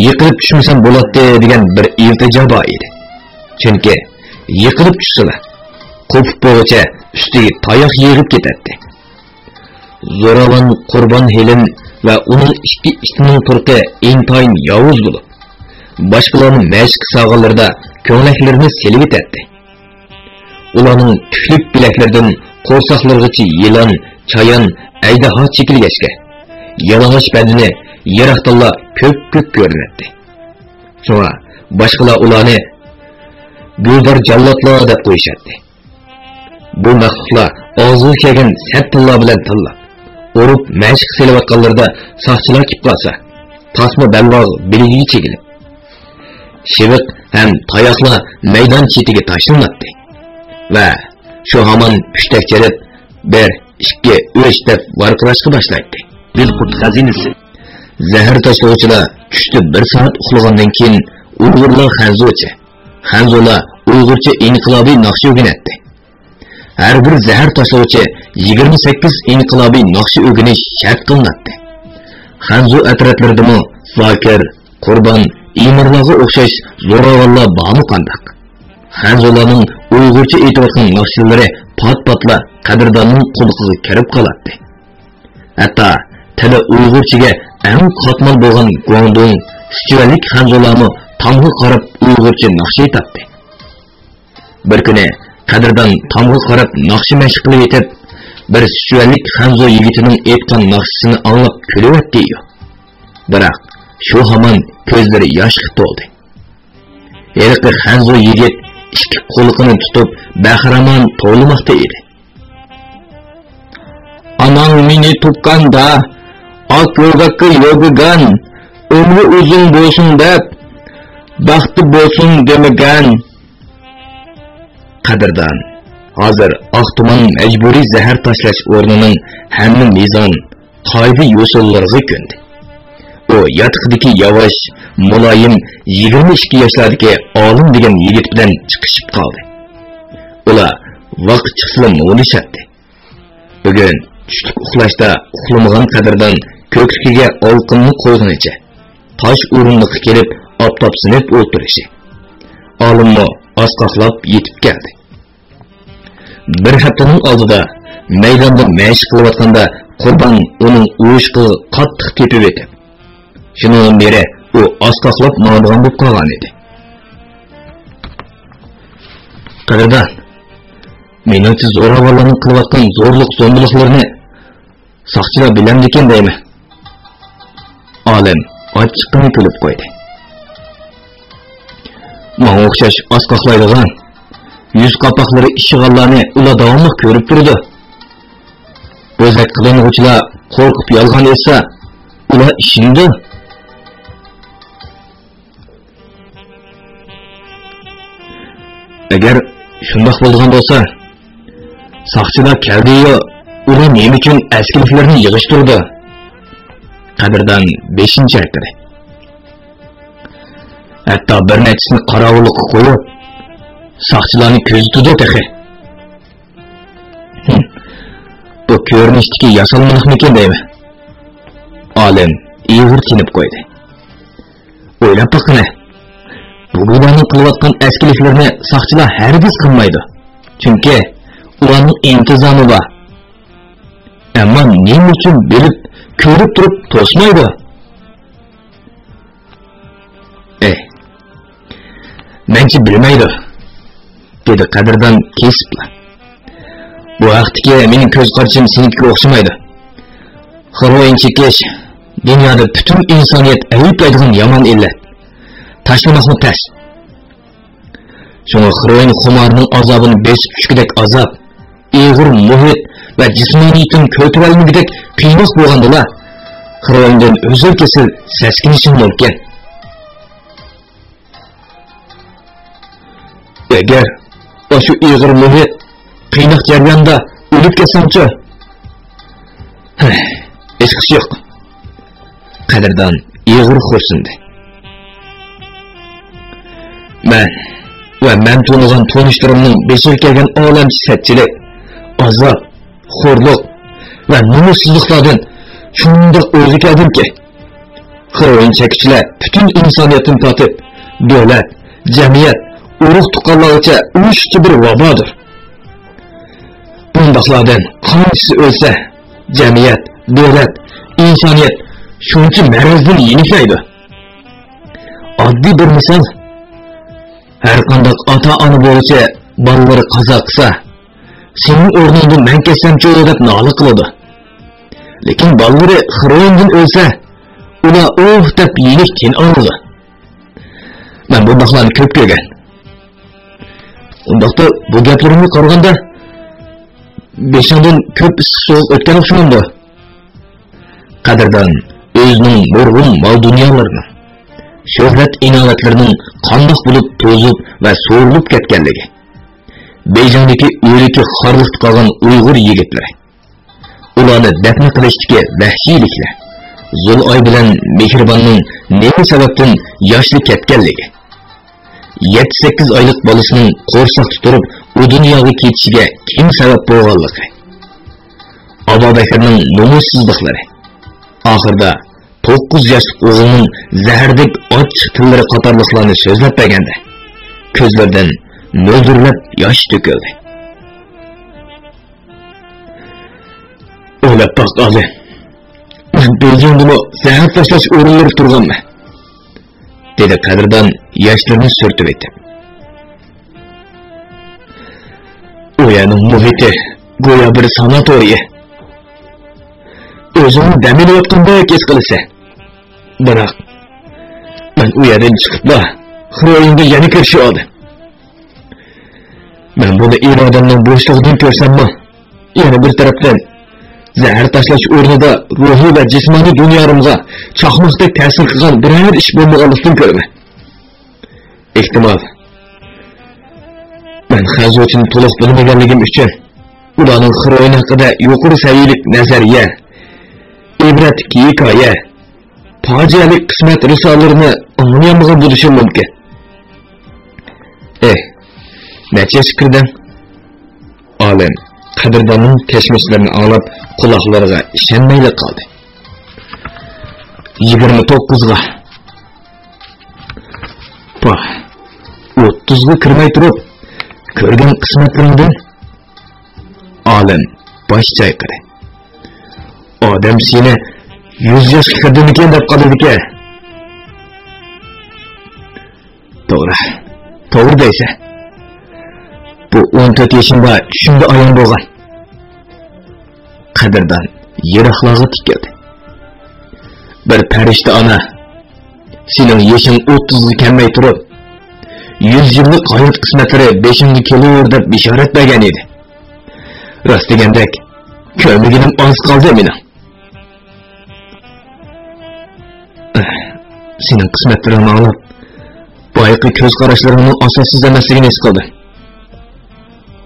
يىقىلىپ چۈشمىسەم بولاتتى دېگەن بىر ئىلتىجا بار ئىدى. چۈنكى يىقىلىپ چۈشسىلا، قوپۇپ بولغۇچە ئۈستىگە تاياق يېغىپ كېتەتتى. زوراۋان قۇربان ھېلىم ۋە ئۇنىڭ ئىككى ئىتىنىڭ تۇرقى ئىنتايىن ياۋۇز بولۇپ، باشقىلارنى مەشىققە سالغانلىرىدا كۆڭلەكلىرىنى سېلىۋېتەتتى. ئۇلارنىڭ تۈكلۈك بىلەكلىرىدىن قورساقلىرىغىچە يىلان، چايان، ئەجدىھا چېكىلگەچكە، يالىڭاچ بەدىنى يىراقتىنلا كۆك-كۆك كۆرۈنەتتى. شۇڭا باشقىلار ئۇلارنى گۈلدار جاللاتلار دەپ قويۇشاتتى. بۇ مەخلۇقلار ئاغزىغا كەلگەن سەت تىللار بىلەن تىللاپ، ئۇرۇپ مەشىققە سېلىۋاتقانلىرىدا ساقچىلار كېلىپ قالسا، تاسما بەلباغ بىلىكىگە چېكىلىپ، شىۋىق ھەم تاياقلار مەيدان چېتىگە تاشلىناتتى ۋە شۇ ھامان پۈشتەك چېلىپ، بىر، ئىككى، ئۈچ دەپ ۋارقىراشقا باشلايتتى. دىلقۇت خەزىنىسى. زەھەر تاشلىغۇچىلار چۈشتە بىر سائەت ئۇخلىغاندىن كېيىن، ئۇيغۇرلار خەنزۇچە، خەنزۇلار ئۇيغۇرچە ئىنقىلابىي ناخشا ئۆگىنەتتى. ھەر بىر زەھەر تاشلىغۇچى يىگىرمە سەككىز ئىنقىلابىي ناخشا ئۆگىنىش شەرت قىلىناتتى. خەنزۇ ئەترەتلىرىدىمۇ زاكىر، قۇربان، ئىمىرلارغا ئوخشاش زوراۋانلار بارمۇ قانداق؟ خەنزۇلارنىڭ ئۇيغۇرچە ئېيتىۋاتقان ناخشىلىرى پات-پاتلا قەدىرداننىڭ قۇلىقىغا كىرىپ قالاتتى. ھەتتا تىلى ئۇيغۇرچىگە ئەڭ قاتمال بولغان گۇاڭدۇڭ، سىچۈەنلىك خەنزۇلارمۇ تامغا قاراپ ئۇيغۇرچە ناخشا ئېيتاتتى. بىر كۈنى قەدىردان تامغا قاراپ ناخشا مەشىق قىلىۋېتىپ، بىر سىچۈەنلىك خەنزۇ يىگىتىنىڭ ئېيتقان ناخشىسىنى ئاڭلاپ كۈلۈۋەتتىيۇ. بىراق، شۇ ھامان كۆزلىرى ياشقا تولدى. ھېلىقى خەنزۇ يىگىت ئىككى قۇلىقىنى تۇتۇپ، بەخىرامان توۋلىماقتا ئىدى. ئاناڭ مېنى تۇغقاندا، ئاق يولداققا يوغىغان، ئۆمرى ئۇزۇن بولسۇن دەپ، بەختى بولسۇن دېمىگەن. قەدىردان، ھازىر ئاق تۇمان مەجبۇرىي زەھەر تاشلاش ئورنىنىڭ ھەممە مىزان، قائىدە-يوسۇنلىرىغا كۆندى. ئۇ ياتىقىدىكى ياۋاش، مۇلايىم، يىگىرمە ئىككى ياشلاردىكى ئالىم دېگەن يىگىت بىلەن چىقىشىپ قالدى. ئۇلار ۋاقىت چىقسىلا مۇڭدىشاتتى. بۈگۈن چۈشلۈك ئۇخلاشتا ئۇخلىمىغان قەدىردان كۆكرىكىگە ئالقىننى قويغىنىچە تاش ئورۇندۇققا كېلىپ ئاپتاپسىنىپ ئولتۇرۇشى. ئالىممۇ ئاسقاقلاپ يېتىپ كەلدى. بىر ھەپتىنىڭ ئالدىدا مەيداندا مەشىق قىلىۋاتقاندا قۇربان ئۇنىڭ ئۇۋۇشقىغا قاتتىق تېپىۋېتىپ، شۇنىڭدىن بېرى ئۇ ئاسقاقلاپ ماڭىدىغان بولۇپ قالغان ئىدى. قەدىردان، مېنىڭچە زوراۋانلارنىڭ قىلىۋاتقان زورلۇق-زومبىلىقلىرىنى ساقچىلار بىلەمدىكىن دەيمەن. ئالىم ئاچچىقىنى كۈلۈپ قويدى. ماڭا ئوخشاش ئاسقاقلايدىغان، يۈز قاپاقلىرى ئىششىغانلارنى ئۇلار داۋاملىق كۆرۈپ تۇرىدۇ. بوزەك قىلىنغۇچىلار قورقۇپ يالغان ئېيتسا، ئۇلار ئىشىنىدۇ. ئەگەر شۇنداق بولىدىغان بولسا، ساقچىلار كەلدىيۇ، ئۇلار نېمە ئۈچۈن ئەسكىلىكلەرنى يىغىشتۇرىدۇ؟ قەدىردان بېشىنى چايقىدى. ھەتتا بىر نەچچىسىنى قاراۋۇللۇققا قويۇپ، ساقچىلارنى كۆزىتىدۇ تېخى. ھىم، بۇ كۆرۈنۈشتىكى ياسالمىلىقمىكىن دەيمەن. ئالىم ئېغىر تىنىپ قويدى. ئويلاپ باققىنە، بۇ بىنانىڭ قىلىۋاتقان ئەسكىلىكلىرىنى ساقچىلار ھەرگىز قىلمايدۇ. چۈنكى ئۇلارنىڭ ئىنتىزامى بار. ئەمما نېمە ئۈچۈن بىلىپ، كۆرۈپ تۇرۇپ توسمايدۇ؟ ئەي، مەنچە بىلمەيدۇ، دېدى قەدىردان كېسىپلا. بۇ ھەقتىكى مېنىڭ كۆز قارىشىم سېنىڭكىگە ئوخشىمايدۇ. خېروئىن چېكىش دۇنيادا پۈتۈن ئىنسانىيەت ئەيىبلەيدىغان يامان ئىللەت. تاشلىماسمۇ تەس. شۇڭا خېروئىن خۇمارىنىڭ ئازابىنى بېسىپ چۈشكۈدەك ئازاب، ئېغىر مۇھىت ۋە جىسمانىيىتىنى كۆتۈرەلمىگۈدەك قىيناق بولغاندىلا، خېروئىندىن ئۆزۈل-كېسىل سەسكىنىشىڭ مۇمكىن. ئەگەر ئاشۇ ئېغىر مۇھىت، قىيناق جەريانىدا ئۆلۈپ كەتسەڭچۇ؟ ھەي، ھېچقىسى يوق. قەدىردان ئېغىر خورسۇندى. مەن ۋە مەن تونۇغان تونۇشلىرىمنىڭ بېشىغا كەلگەن ئالەمچە سەتچىلىك، ئازاب، خورلۇق ۋە نومۇسسىزلىقلاردىن شۇنداق ئويغا كەلدىمكى، خېروئىن چەككۈچىلەر پۈتۈن ئىنسانىيەتتىن تارتىپ، دۆلەت، جەمئىيەت، ئۇرۇق-تۇغقانلارغىچە ئوشۇقچە بىر ۋابادۇر. بۇنداقلاردىن قانچىسى ئۆلسە، جەمئىيەت، دۆلەت، ئىنسانىيەت شۇنچە مەرەزدىن يېنىكلەيدۇ. ئاددىي بىر مىسال، ھەرقانداق ئاتا-ئانا بولغۇچى بالىلىرى قازا قىلسا، سېنىڭ ئورنۇڭدا مەن كەتسەمچۇ دەپ نالە قىلىدۇ. لېكىن بالىلىرى خېروئىندىن ئۆلسە، ئۇلار ئۇھ دەپ يېنىك تىن ئالىدۇ. مەن بۇنداقلارنى كۆپ كۆرگەن. ئۇنداقتا بۇ گەپلىرىڭگە قارىغاندا، بېشىڭدىن كۆپ ئىسسىق سوغۇق ئۆتكەن ئوخشىمامدۇ؟ قەدىردان ئۆزىنىڭ نۇرغۇن مال-دۇنيالىرىنىڭ، شۆھرەت-ئىناۋەتلىرىنىڭ قانداق بولۇپ توزۇپ ۋە سورۇلۇپ كەتكەنلىكى، بېيجىڭدىكى ئۆلۈكى خارلىقتا قالغان ئۇيغۇر يىگىتلىرى، ئۇلارنى دەپنە قىلىشتىكى ۋەھشىيلىكلەر، زۇلئاي بىلەن مېھرىباننىڭ نېمە سەۋەبتىن ياشلا كەتكەنلىكى، يەتتە-سەككىز ئايلىق بالىسىنىڭ قورساقتا تۇرۇپ ئۇ دۇنياغا كېتىشىگە كىم سەۋەب بولغانلىقى، ئابابەكرىنىڭ نومۇسسىزلىقلىرى، ئاخىرىدا توققۇز ياشلىق ئوغلىنىڭ زەھەردەك ئاچچىق تىللىرى قاتارلىقلارنى سۆزلەپ بەرگەندە، كۆزلىرىدىن مۆلدۈرلەپ ياش تۆكۈلدى. ئويلاپ باق، ئالىم. مەن بېيجىڭدىمۇ زەھەر تاشلاش ئورۇنلىرى تۇرغانمەن، دېدى قەدىردان ياشلىرىنى سۈرتۈۋېتىپ. ئۇ يەرنىڭ مۇھىتى گويا بىر ساناتورىيە. ئۆزۈڭنى دەم ئېلىۋاتقاندەك ھېس قىلىسەن. بىراق، مەن ئۇ يەردىن چىقىپلا، خرويىندا يەنە كىرىشىۋالدىم. مەن بۇنى ئىرادەمنىڭ بوشلۇقىدىن كۆرسەممۇ، يەنە بىر تەرەپتىن، زەھەر تاشلاش ئورنىدا روھىي ۋە جىسمانىي دۇنيارىمغا چاقماقتەك تەسىر قىلغان بىرەر ئىش بولمىغانلىقتىن كۆرىمەن. ئېھتىمال، مەن خەنزۇچىنى تولۇق بىلمىگەنلىكىم ئۈچۈن، ئۇلارنىڭ خرويىن ھەققىدە يۇقىرى سەۋىيەلىك نەزەرىيە، ئىبرەتلىك ھېكايە، پاجىئەلىك قىسمەت رىسالىلىرىنى ئاڭلىيالمىغان بولۇشۇم مۇمكىن. ئېھ، نەچچە ياشقا كىردىڭ؟ ئالىم قەدىرداننىڭ تەشۋىشلىرىنى ئاڭلاپ، قۇلاقلىرىغا ئىشەنمەيلا قالدى. يىگىرمە توققۇزغا. پاھ، ئوتتۇزغا كىرمەي تۇرۇپ، كۆرگەن قىسمەتلىرىڭدىن. ئالىم باش چايقىدى. ئادەم سېنى يۈز ياشقا كىردىمىكىن دەپ قالىدىكەن. توغرا، توغرا دەيسەن. بۇ ئون تۆت يېشىمدا چۈشۈمدە ئايان بولغان. قەدىردان يىراقلارغا تىكىلدى. بىر پەرىشتە ئانا، سېنىڭ يېشىڭ ئوتتۇزغا كەلمەي تۇرۇپ، يۈز يىللىق ھايات قىسمەتلىرى بېشىڭغا كېلۇر دەپ بېشارەت بەرگەن ئىدى. راست دېگەندەك، كۆرمىگىنىم ئاز قالدى مېنىڭ. سېنىڭ قىسمەتلىرىڭنى ئاڭلاپ، بايىقى كۆز قاراشلىرىڭنىڭ ئاساسسىز ئەمەسلىكىنى ھېس قىلدىم.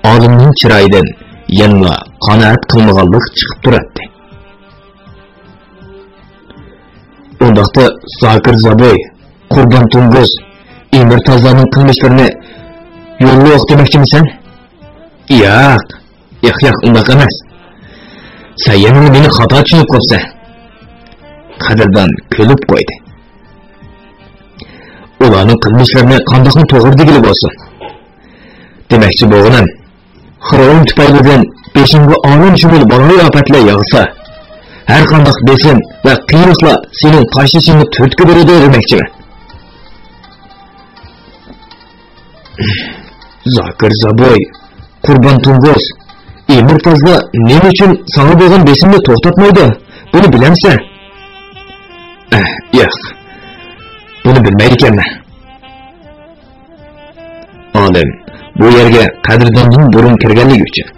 ئالىمنىڭ چىرايىدىن يەنىلا قانائەت قىلمىغانلىق چىقىپ تۇراتتى. ئۇنداقتا زاكىر زابوي، قۇربان توڭگۇز، ئېمىر تازلارنىڭ قىلمىشلىرىنى يوللۇق دېمەكچىمىسەن؟ ياق، ياق، ياق، ئۇنداق ئەمەس. سەن يەنىلا مېنى خاتا چۈشىنىپ قاپسەن. قەدىردان كۈلۈپ قويدى. ئۇلارنىڭ قىلمىشلىرىنى قانداقمۇ توغرا دېگىلى بولسۇن؟ دېمەكچى بولغىنىم، خرويىن تۈپەيلىدىن بېشىڭغا ئالەمشۇمۇل بالايىئاپەتلەر ياغسا، ھەرقانداق بېسىم ۋە قىيىنلىقلار سېنىڭ تاشلىشىڭغا تۈرتكە بېرىدۇ دېمەكچىمەن. زاكىر زابوي، قۇربان توڭگۇز، ئېمىر تازلا نېمە ئۈچۈن ساڭا بولغان بېسىمنى توختاتمايدۇ؟ بۇنى بىلەمسەن؟ ئەھ، ياق. بۇنى بىلمەيدىكەنمەن. ئالىم بۇ يەرگە قەدىرداندىن بۇرۇن كىرگەنلىكى ئۈچۈن،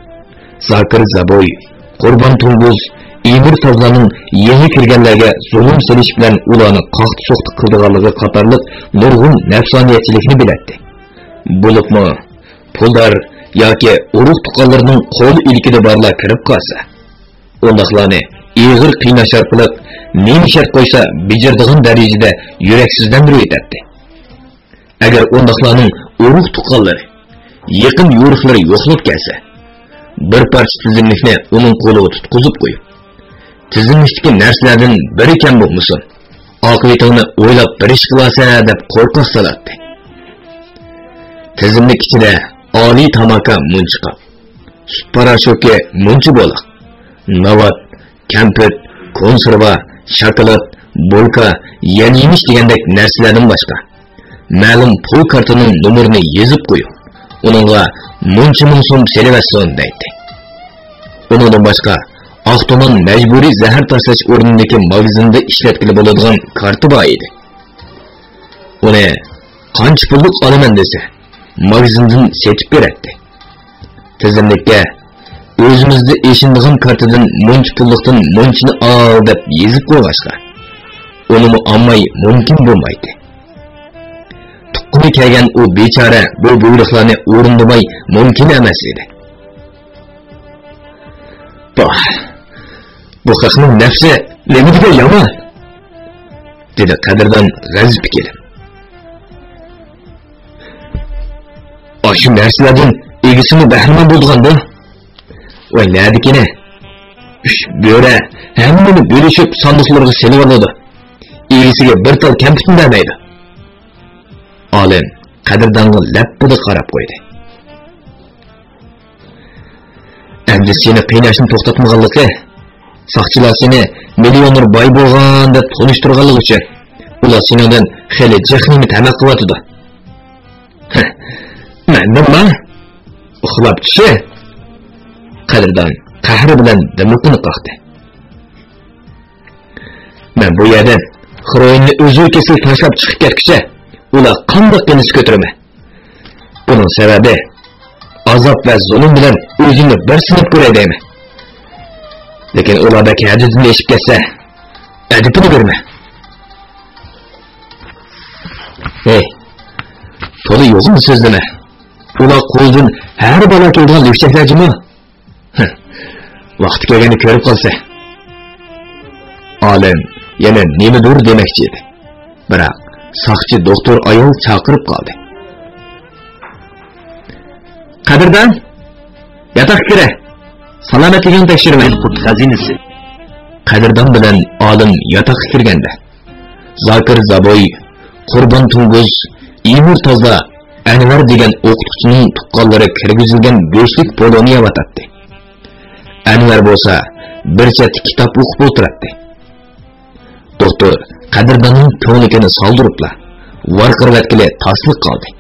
زاكىر زابوي، قۇربان توڭگۇز، ئېمىر تازلارنىڭ يېڭى كىرگەنلەرگە زۇلۇم سېلىش بىلەن ئۇلارنى قاقتى-سوقتى قىلىدىغانلىقى قاتارلىق نۇرغۇن نەپسانىيەتچىلىكنى بىلەتتى. بولۇپمۇ پۇلدار ياكى ئۇرۇق-تۇغقانلىرىنىڭ قول ئىلكىدە بارلار كىرىپ قالسا، ئۇنداقلارنى ئېغىر قىيناش ئارقىلىق نېمە شەرت قويسا بېجىرىدىغان دەرىجىدە يۈرەكسىزلەندۈرۈۋېتەتتى. ئەگەر ئۇنداقلارنىڭ ئۇرۇق-تۇغقانلىرى، يېقىن يورۇقلىرى يوقلاپ كەلسە، بىر پارچە تىزىملىكنى ئۇنىڭ قولىغا تۇتقۇزۇپ قويۇپ، تىزىملىكتىكى نەرسىلەردىن بىرى كەم بولمىسۇن، ئاقىۋىتىڭنى ئويلاپ بىر ئىش قىلارسەن دەپ قورقاق سالاتتى. تىزىملىك ئىچىدە ئالىي تاماكا مۇنچە قاپ، سۈت پاراشوكى مۇنچە بولاق، ناۋات، كەمپۈت، كونسېرۋا، شاكىلات، بولكا، يەل-يېمىش دېگەندەك نەرسىلەردىن باشقا، مەلۇم پۇل كارتىنىڭ نومۇرىنى يېزىپ قويۇڭ، ئۇنىڭغا مۇنچە مىڭ سوم سېلىۋەتسۇن، دەيتتى. ئۇنىڭدىن باشقا، ئاقتۇمان مەجبۇرىي زەھەر تاشلاش ئورنىدىكى ماگىزىندا ئىشلەتكىلى بولىدىغان كارتا بار ئىدى. ئۇنى قانچە پۇللۇق ئالىمەن دېسە، ماگىزىندىن سېتىپ بېرەتتى. تىزىملىككە ئۆزىمىزدە ئېشىنىدىغان كارتىدىن مۇنچە پۇللۇقتىن مۇنچىنى ئال دەپ يېزىپ قويغاچقا، ئۇنىمۇ ئالماي مۇمكىن بولمايتتى. تۇغقىنى كەلگەن ئۇ بىچارە بۇ بۇيرۇقلارنى ئورۇندىماي مۇمكىن ئەمەس ئىدى. پاھ، بۇ خەقنىڭ نەپسى نېمىدېگەن يامان! دېدى قەدىردان غەزىپكە كېلىپ. ئاشۇ نەرسىلەردىن ئىگىسىمۇ بەھرىمەن بولىدىغاندۇ؟ ۋاي نەدىكىنى؟ ئۈچ بۆرە ھەممىنى بۆلۈشۈپ ساندۇقلىرىغا سېلىۋالىدۇ. ئىگىسىگە بىر تال كەمپۈتمۇ بەرمەيدۇ. ئالىم قەدىردانغا لەپپىدە قاراپ قويدى. ئەمدى سېنى قىيناشنى توختاتمىغانلىقى، ساقچىلار سېنى مىليونېر باي بولغان دەپ تونۇشتۇرغانلىقى ئۈچۈن ئۇلار سېنىڭدىن خېلى جىق نېمە تەمە قىلىۋاتىدۇ. ھە، مەندىنمۇ؟ ئۇخلاپ چۈشە! قەدىردان قەھرى بىلەن دىملىقىنى قاقتى. مەن بۇ يەردىن خروئىننى ئۆزى كېسىل تاشلاپ چىقىپ كەتكۈچە ئۇلار قانداق قىلىش كۆتۈرىمەن؟ بۇنىڭ سەۋەبى ئازاب ۋە زۇلۇم بىلەن ئۆزۈمنى بىر سىناپ كۆرەي دەيمەن. لېكىن ئۇلار بەك ھەددىدىن ئېشىپ كەتسە، ئەدىپىنى بېرىمەن. ھەي، تولا يوغىنى سۆزلىمە. ئۇلار قولىدىن ھەر بالا كېلىدىغان لۈكچەكلەر جۇمۇ. ھە، ۋاقتى كەلگەندە كۆرۈپ قالسا. ئالىم يەنە نېمىدۇر دېمەكچى ئىدى. بىراق ساقچى دوختۇر ئايال چاقىرىپ قالدى. قەدىردان، ياتاققا كىرە. سالامەتلىكىڭنى تەكشۈرىمەن. قۇت خەزىنىسى. قەدىردان بىلەن ئالىم ياتاققا كىرگەندە، زاكىر زابوي، قۇربان توڭگۇز، ئىمىر تازا، ئەنۋەر دېگەن ئوقۇتقۇچىنىڭ تۇغقانلىرى كىرگۈزۈلگەن گۆشلۈك پولۇنى يەۋاتاتتى. ئەنۋەر بولسا بىر چەتتە كىتاب ئوقۇپ ئولتۇراتتى. دوختۇر قەدىرداننىڭ كۆڭلىكىنى سالدۇرۇپلا، ۋارقىرىۋەتكىلى تاسلىق قالدى.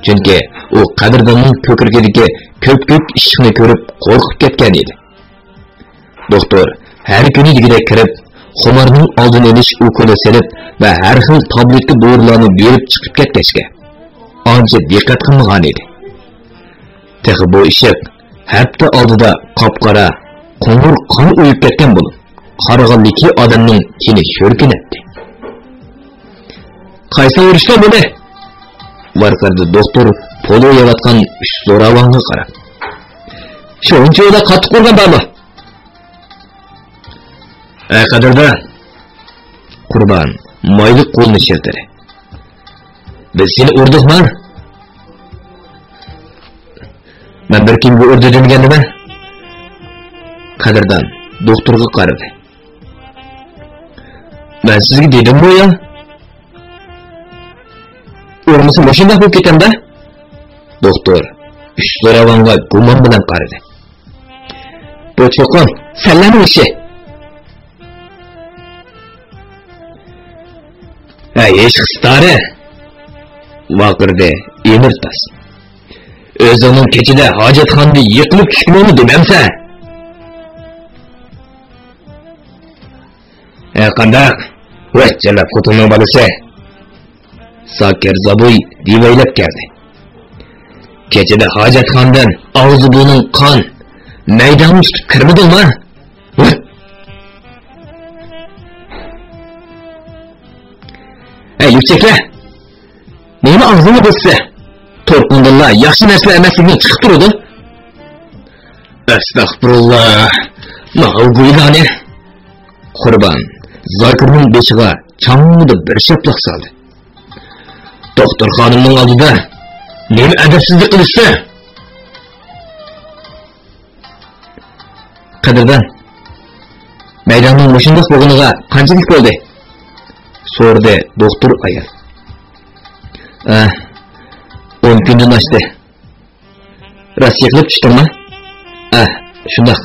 چۈنكى ئۇ قەدىرداننىڭ كۆكرىكىدىكى كۆپكۆك ئىششىقنى كۆرۈپ قورقۇپ كەتكەن ئىدى. دوختۇر ھەر كۈنى دېگۈدەك كىرىپ، خۇمارنىڭ ئالدىنى ئېلىش ئوكۇلى سېلىپ ۋە ھەر خىل تابلېتكا دورىلارنى بېرىپ چىقىپ كەتكەچكە، ئانچە دىققەت قىلمىغان ئىدى. تېخى بۇ ئىششىق ھەپتە ئالدىدا قاپقارا، قوڭۇر قان ئۇيۇپ كەتكەن بولۇپ، قارىغانلىكى ئادەمنىڭ تېنى شۈركۈنەتتى. قايسىڭ ئۇرۇشتۇڭ بۇنى؟ ۋارقىرىدى دوختۇر پولۇ يەۋاتقان ئۈچ زوراۋانغا قاراپ. شۇنچىۋالا قاتتىق ئۇرغان بارمۇ؟ ئەي قەدىردان! قۇربان مايلىق قولىنى شىلتىدى. بىز سېنى ئۇردۇقما؟ مەن بىر كىمگە ئۇردى دېمىگەندىمەن؟ قەدىردان دوختۇرغا قارىدى. مەن سىزگە دېدىمغۇ يا؟ ئۇرمىسا مۇشۇنداق بولۇپ كېتەمدە؟ دوختۇر ئۈچ زوراۋانغا گۇمان بىلەن قارىدى. بۇ چوقۇم سەنلەرنىڭ ئىشى. ھەي، ھېشقى ستارى! ۋارقىرىدى ئىمىرتاس. ئۆزۈڭنىڭ كېچىدە ھاجەتخانىدا يىقىلىپ چۈشكىنىڭنى دېمەمسەن؟ ھە، قانداق؟ ۋەي، جەللات خوتۇننىڭ بالىسى! زاكىر زابۇي دېۋەيلەپ كەلدى. كېچىدە ھاجەتخانىدىن ئاغزى بۇرنۇڭ قان، مەيدەڭنى تۇتۇپ كىرمىدىڭما؟ ۋەي! ئەي، لۈكچەكلەر! نېمە ئاغزىڭنى بوسىسە؟ تۇرقۇڭدىنلا ياخشى نەرسىلەر ئەمەسلىكىنى چىقىپ تۇرىدۇ. ئەستەغپۇرۇللا، ماۋۇ گۇيلانى. قۇربان زاكىرنىڭ بېشىغا چاڭڭىدە بىر شاپىلاق سالدى. دوختۇر خانىمنىڭ ئالدىدا نېمە ئەدەپسىزلىك قىلىسىز؟ قەدىردان، مەيداننىڭ مۇشۇنداق بولغىنىغا قانچىلىك بولدى؟ سورىدى دوختۇر ئايال. ئە، ئون كۈندىن ئاشتى. راست يىقىلىپ چۈشتۈڭمۇ؟ ئە، شۇنداق.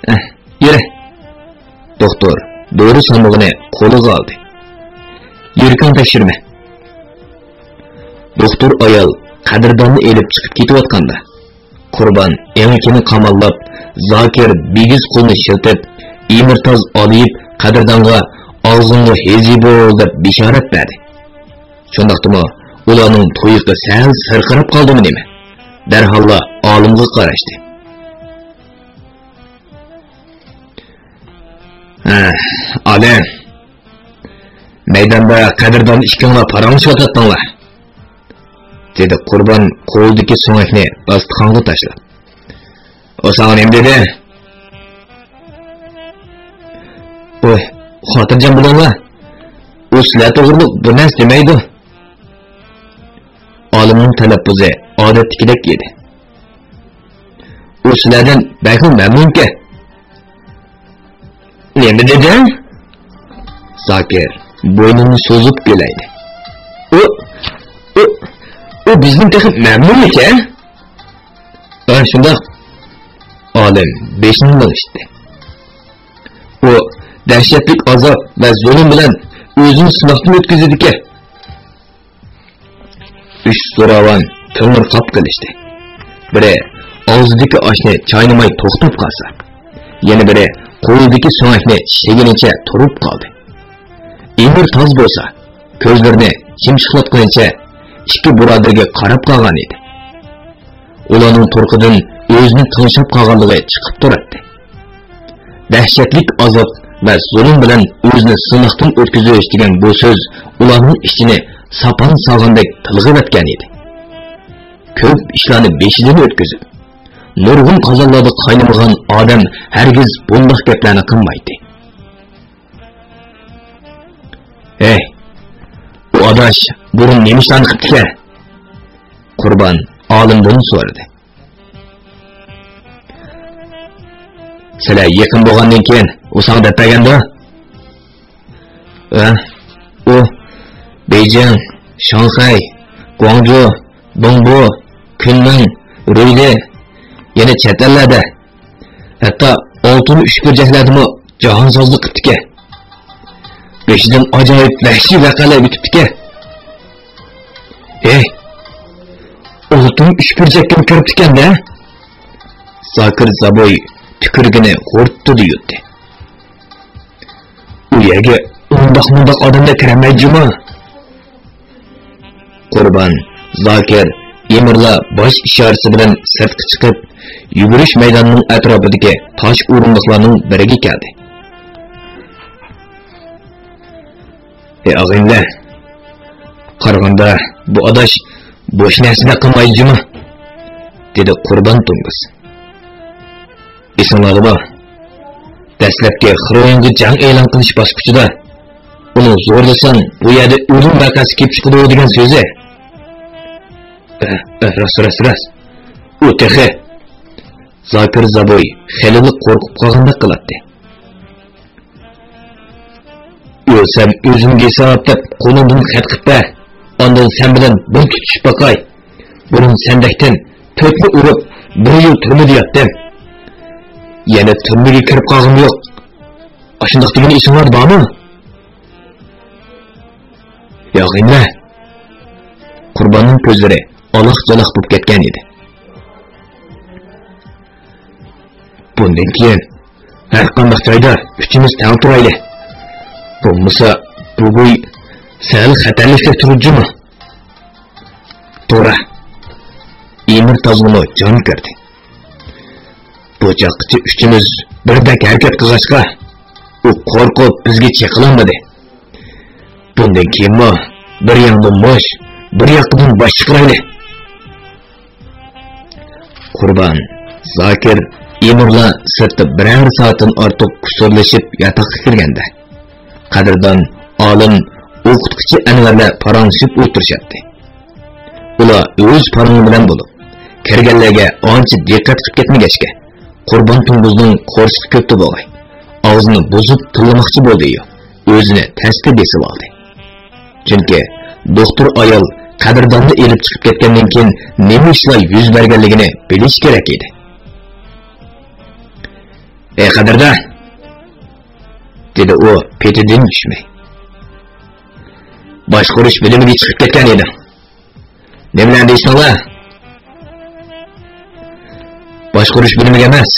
ئە، يۈرە. دوختۇر دورا ساندۇقىنى قولىغا ئالدى. يۈرىكىڭنى تەكشۈرمە. دوختۇر ئايال قەدىرداننى ئېلىپ چىقىپ كېتىۋاتقاندا، قۇربان ئېڭىكىنى قاماللاپ، زاكىر بىگىز قولىنى شىلتىپ، ئىمىرتاز ئالىيىپ قەدىردانغا «ئاغزىڭغا ھېزى بول» دەپ بېشارەت بەردى. شۇنداقتىمۇ ئۇلارنىڭ تۇيىقى سەل سىرقىراپ قالدىمۇ نېمە؟ دەرھاللا ئالىمغا قاراشتى. ھە، ئالىم. مەيداندا قەدىردان ئىككىڭلار پاراڭلىشىۋاتاتتىڭلار، دېدى قۇربان قولىدىكى سۆڭەكنى داستىخانغا تاشلاپ. ئۇ ساڭا نېمە دېدى؟ ۋاي، خاتىرجەم بولۇڭلار. ئۇ سىلەر توغرۇلۇق بىر نەرسە دېمەيدۇ. ئالىمنىڭ تەلەپپۇزى ئادەتتىكىدەك ئىدى. ئۇ سىلەردىن بەكمۇ مەمنۇنكەن. نېمە دېدىڭ؟ زاكىر بوينىنى سوزۇپ كۈلەيدى. ئۇ، ئۇ، ئۇ بىزدىن تېخى مەمنۇنمىكەن؟ ھە، شۇنداق. ئالىم بېشىنى لىڭشىتتى. ئۇ دەھشەتلىك ئازاب ۋە زۇلۇم بىلەن ئۆزىنى سىناقتىن ئۆتكۈزىدىكەن. ئۈچ زوراۋان تېڭىرقاپ قېلىشتى. بىرى ئاغزىدىكى ئاشنى چاينىماي توختاپ قالسا، يەنە بىرى قولىدىكى سۆڭەكنى چىشلىگىنىچە تۇرۇپ قالدى. ئىمىر تاز بولسا، كۆزلىرىنى يۇمشىقلاتقىنىچە ئىككى بۇرادىرىگە قاراپ قالغان ئىدى. ئۇلارنىڭ تۇرقىدىن ئۆزىنى تىڭشاپ قالغانلىقى چىقىپ تۇراتتى. دەھشەتلىك ئازاب ۋە زۇلۇم بىلەن ئۆزىنى سىناقتىن ئۆتكۈزۈش دېگەن بۇ سۆز ئۇلارنىڭ ئىچىنى ساپان سالغاندەك تىلغىۋەتكەن ئىدى. كۆپ ئىشلارنى بېشىدىن ئۆتكۈزۈپ، نۇرغۇن قازانلاردا قاينىمىغان ئادەم ھەرگىز بۇنداق گەپلەرنى قىلمايتتى. ھەي، ئۇ ئاداش بۇرۇن نېمە ئىشلارنى قىپتىكەن؟ قۇربان ئالىمدىن سورىدى. سىلەر يېقىن بولغاندىن كېيىن ئۇ ساڭا دەپ بەرگەندۇ؟ ھە، ئۇ بېيجىڭ، شاڭخەي، گۇاڭجۇ، بېڭبۇ، كۈنمىڭ، رۇيلى، يەنە چەت ئەللەردە، ھەتتا ئالتۇن ئۈچبۇرجەكلەردىمۇ جاھانسازلىق قىپتىكەن. بېشىدىن ئاجايىپ ۋەھشىي ۋەقەلەر ئۆتۈپتىكەن. ھەي، ئالتۇن ئۈچبۇرجەككىمۇ كىرىپتىكەن-دە! زاكىر زابوي تۈكۈرۈكىنى غۇرتتىدە يۇتتى. ئۇ يەرگە ئۇنداق-مۇنداق ئادەملەر كىرەلمەيدۇ جۇمۇ! قۇربان، زاكىر، ئىمىرلا باش ئىشارىسى بىلەن سىرتقا چىقىپ، يۈگۈرۈش مەيدانىنىڭ ئەتراپىدىكى تاش ئورۇندۇقلارنىڭ بىرىگە كەلدى. ھەي ئاغىنىلەر، قارىغاندا بۇ ئاداش بوش نەرسىنى قىلمايدۇ جۇمۇ، دېدى قۇربان توڭگۇز. ئېسىڭلاردا بار، دەسلەپكى خىرويىنغا جەڭ ئېلان قىلىش باسقۇچىدا ئۇنى زورلىساڭ بۇ يەردە ئۆلۈم ۋەقەسى كېلىپ چىقىدۇ دېگەن سۆزى. ئە، ئە، راست، راست، راست. ئۇ تېخى. زاكىر زابوي خېلىلا قورقۇپ قالغاندەك قىلاتتى. ئۆلسەم ئۆزۈمگە ھېساب دەپ قولۇڭدىن خەت قىلىپ بەر. ئاندىن سەن بىلەن بىر تۇتۇشۇپ باقاي. بۇرۇن سەندەكتىن تۆتنى ئۇرۇپ، بىر يىل تۈرمىدە ياتتىم. يەنە تۈرمىگە كىرىپ قالغىنىم يوق. ئاشۇنداق دېگىنى ئېسىڭلاردا بارمۇ؟ ياغىنلە! قۇرباننىڭ كۆزلىرى ئالاق-جالاق بولۇپ كەتكەن ئىدى. بۇندىن كېيىن ھەر قانداق جايدا ئۈچىمىز تەڭ تۇرايلى. بولمىسا، بۇ گۇي سەل خەتەرلىكتەك تۇرىدۇ جۇمۇ. توغرا. ئىمىر تازغىمۇ جان كىردى. بۇ چاغقىچە ئۈچىمىز بىردەك ھەرىكەت قىلغاچقا، ئۇ قورقۇپ بىزگە چېقىلالمىدى. بۇندىن كېيىنمۇ بىر ياندىن مۇش، بىر ياققىدىن باش چىقىرايلى. قۇربان، زاكىر، ئىمىرلا سىرتتا بىرەر سائەتتىن ئارتۇق قۇسۇرلىشىپ ياتاققا كىرگەندە، قەدىردان، ئالىم، ئوقۇتقۇچى ئەنۋەرلەر پاراڭلىشىپ ئولتۇرۇشاتتى. ئۇلار ئۆز پاراڭى بىلەن بولۇپ، كىرگەنلەرگە ئانچە دىققەت قىلىپ كەتمىگەچكە، قۇربان توڭگۇزنىڭ قورسىقى كۆپتۇ بوغاي. ئاغزىنى بۇزۇپ تىللىماقچى بولدى-يۇ، ئۆزىنى تەستە بېسىۋالدى. چۈنكى دوختۇر ئايال قەدىرداننى ئېلىپ چىقىپ كەتكەندىن كېيىن نېمە ئىشلار يۈز بەرگەنلىكىنى بىلىشى كېرەك ئىدى. ئەي قەدىردان! دېدى ئۇ پېتىدىن چۈشمەي. باشقۇرۇش بۆلۈمىگە چىقىپ كەتكەن ئىدىڭ. نېمىلەرنى دەيسىڭلار؟ باشقۇرۇش بۆلۈمىگە ئەمەس،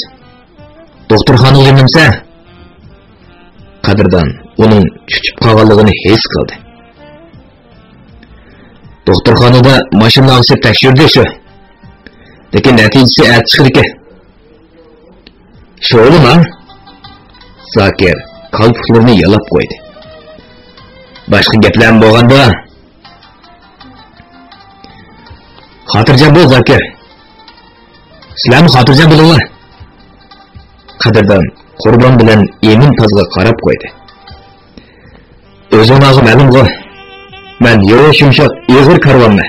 دوختۇرخانىغا يۈرمىسە؟ قەدىردان ئۇنىڭ چۈچۈپ قالغانلىقىنى ھېس قىلدى. دوختۇرخانىدا ماشىنا ئاغىسى تەكشۈردى شۇ. لېكىن نەتىجىسى ئەتە چىقىدىكەن. شۇ ئۇلىما؟ زاكىر كالپۇكلىرىنى يالاپ قويدى. باشقا گەپلەرمۇ بولغاندۇ؟ خاتىرجەم بول، زاكىر. سىلەرمۇ خاتىرجەم بولۇڭلار. قەدىردان قۇربان بىلەن ئىمىن تازغا قاراپ قويدى. ئۆزۈڭلارغا مەلۇمغۇ، مەن يۇمشاق، يۇمشاق، ئېغىر كارۋانمەن.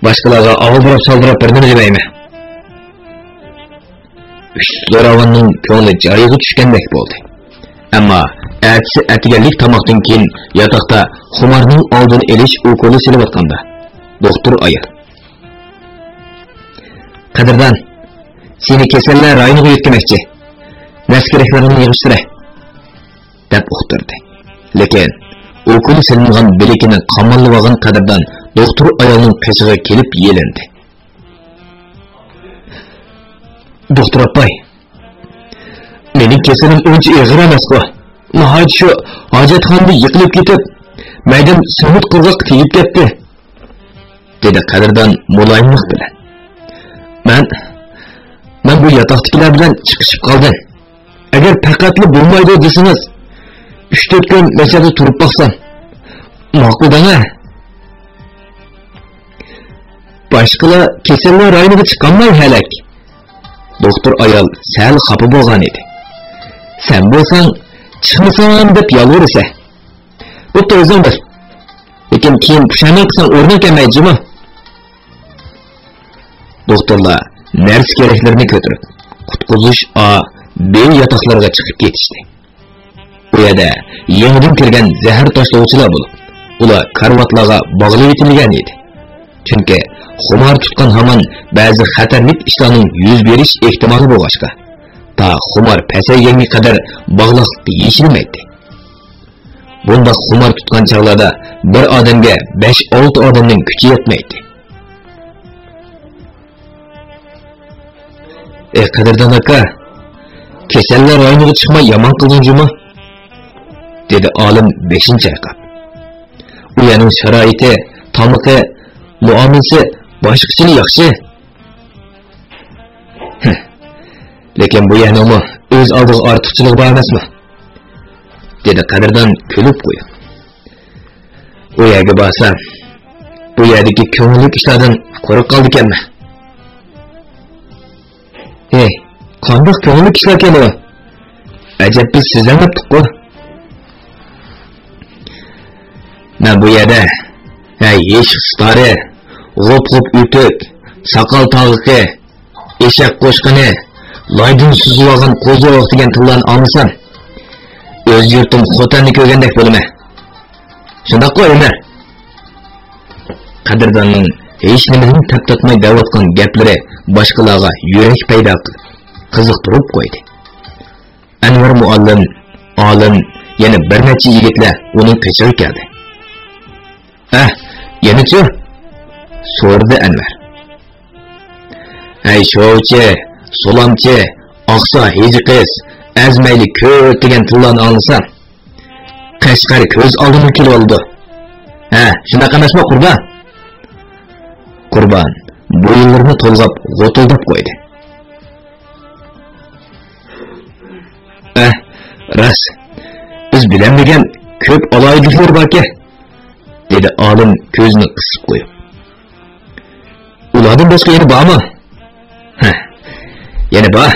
باشقىلارغا ئالدىراپ-سالدىراپ بىر نېمە دېمەيمەن. ئۈچ زوراۋاننىڭ كۆڭلى جايىغا چۈشكەندەك بولدى. ئەمما ئەتىسى ئەتىگەنلىك تاماقتىن كېيىن ياتاقتا خۇمارنىڭ ئالدىنى ئېلىش ئوكۇلى سېلىۋاتقاندا، دوختۇر ئايال: قەدىردان، سېنى كېسەللەر رايونىغا يۆتكىمەكچى. نەرسە-كېرەكلىرىڭنى يىغىشتۇر، دەپ ئۇقتۇردى. لېكىن ئوكۇلى سېلىنغان بىلىكىنى قاماللىۋالغان قەدىردان دوختۇر ئايالنىڭ قېشىغا كېلىپ يېلىندى. دوختۇر ئاپاي، مېنىڭ كېسىلىم ئۇنچە ئېغىر ئەمەسقۇ. ناھايىتى شۇ ھاجەتخانىدا يىقىلىپ كېتىپ، مەيدەم سېمونت قىرغاققا تېگىپ كەتتى، دېدى قەدىردان مۇلايىملىق بىلەن. مەن، مەن بۇ ياتاقتىكىلەر بىلەن چىقىشىپ قالدىم. ئەگەر پەقەتلا بولمايدۇ دېسىڭىز، ئۈچ-تۆت كۈن مەشەدە تۇرۇپ باقسام. ماقۇل دەڭە. باشقىلار كېسەللەر رايونىغا چىقالماي ھەلەك. دوختۇر ئايال سەل خاپا بولغان ئىدى. سەن بولساڭ، چىقمىسام دەپ يالۋۇرىسەن. بوپتۇ، ئۆزۈڭ بىل. لېكىن كېيىن پۇشايمان قىلساڭ ئورنۇڭ كەلمەيدۇ جۇمۇ. دوختۇرلار نەرسە-كېرەكلىرىنى كۆتۈرۈپ، قۇتقۇزۇش ئا، بې ياتاقلىرىغا چىقىپ كېتىشتى. ئۇ يەردە يېڭىدىن كىرگەن زەھەر تاشلىغۇچىلار بولۇپ، ئۇلار كارىۋاتلارغا باغلىۋېتىلگەن ئىدى. چۈنكى خۇمار تۇتقان ھامان بەزى خەتەرلىك ئىشلارنىڭ يۈز بېرىش ئېھتىمالى بولغاچقا، تا خۇمار پەسەيگەنگە قەدەر باغلاقلىق يېشىلمەيتتى. بۇنداق خۇمار تۇتقان چاغلاردا بىر ئادەمگە بەش-ئالتە ئادەمنىڭ كۈچى يەتمەيتتى. ئەي قەدىردان ئاكا، كېسەللەر رايونىغا چىقماي يامان قىلدىڭ جۇمۇ، دېدى ئالىم بېشىنى چايقاپ. ئۇ يەرنىڭ شارائىتى، تامىقى، مۇئامىلىسى باشقىچىلا ياخشى. ھە، لېكىن بۇ يەرنىڭمۇ ئۆز ئالدىغا ئارتۇقچىلىقى بار ئەمەسمۇ؟ دېدى قەدىردان كۈلۈپ قويۇپ. ئۇ يەرگە بارسام، بۇ يەردىكى كۆڭۈللۈك ئىشلاردىن قۇرۇق قالىدىكەنمەن. ھېي، قانداق كۆڭۈللۈك ئىشلاركەن ئۇ؟ ئەجەب بىز سىزلەڭلەپتۇققۇ. مەن بۇ يەردە، ھەي، ھېشىق سىتارى، غوپ-غوپ ئۆتۈك، ساقال تاغىقى، ئېشەك قوشقىنى، لايدىن سۈزۈۋالغان قوزۇق دېگەن تىللارنى ئاڭلىسام، ئۆز يۇرتۇم خوتەننى كۆرگەندەك بولىمەن. شۇنداققۇ، ئۆمەر؟ قەدىرداننىڭ ھېچنېمىدىن تەپ تارتماي دەۋاتقان گەپلىرى باشقىلارغا يۈرەك پەيدا قىلىپ، قىزىقتۇرۇپ قويدى. ئەنۋەر مۇئەللىم، ئالىم، يەنە بىر نەچچە يىگىتلەر ئۇنىڭ قېشىغا كەلدى. ئەھ، يەنىچۇ؟ سورىدى ئەنۋەر. ھەي، شوۋىچى، سولامچى، ئاقسا، ھېجى قىز، ئەزمەيلى كۆت دېگەن تىللارنى ئاڭلىسام، قەشقەر كۆز ئالدىمغا كېلىۋالىدۇ. ھە، شۇنداق ئەمەسمۇ، قۇربان؟ قۇربان بويۇنلىرىنى تولغاپ غوتۇلداپ قويدى. ئەھ، راست، بىز بىلەلمىگەن كۆپ ئالاھىدىلىكلەر باركەن، دېدى ئالىم كۆزىنى قىسىپ قويۇپ. ئۇلاردىن باشقا يەنە بارمۇ؟ ھە، يەنە بار،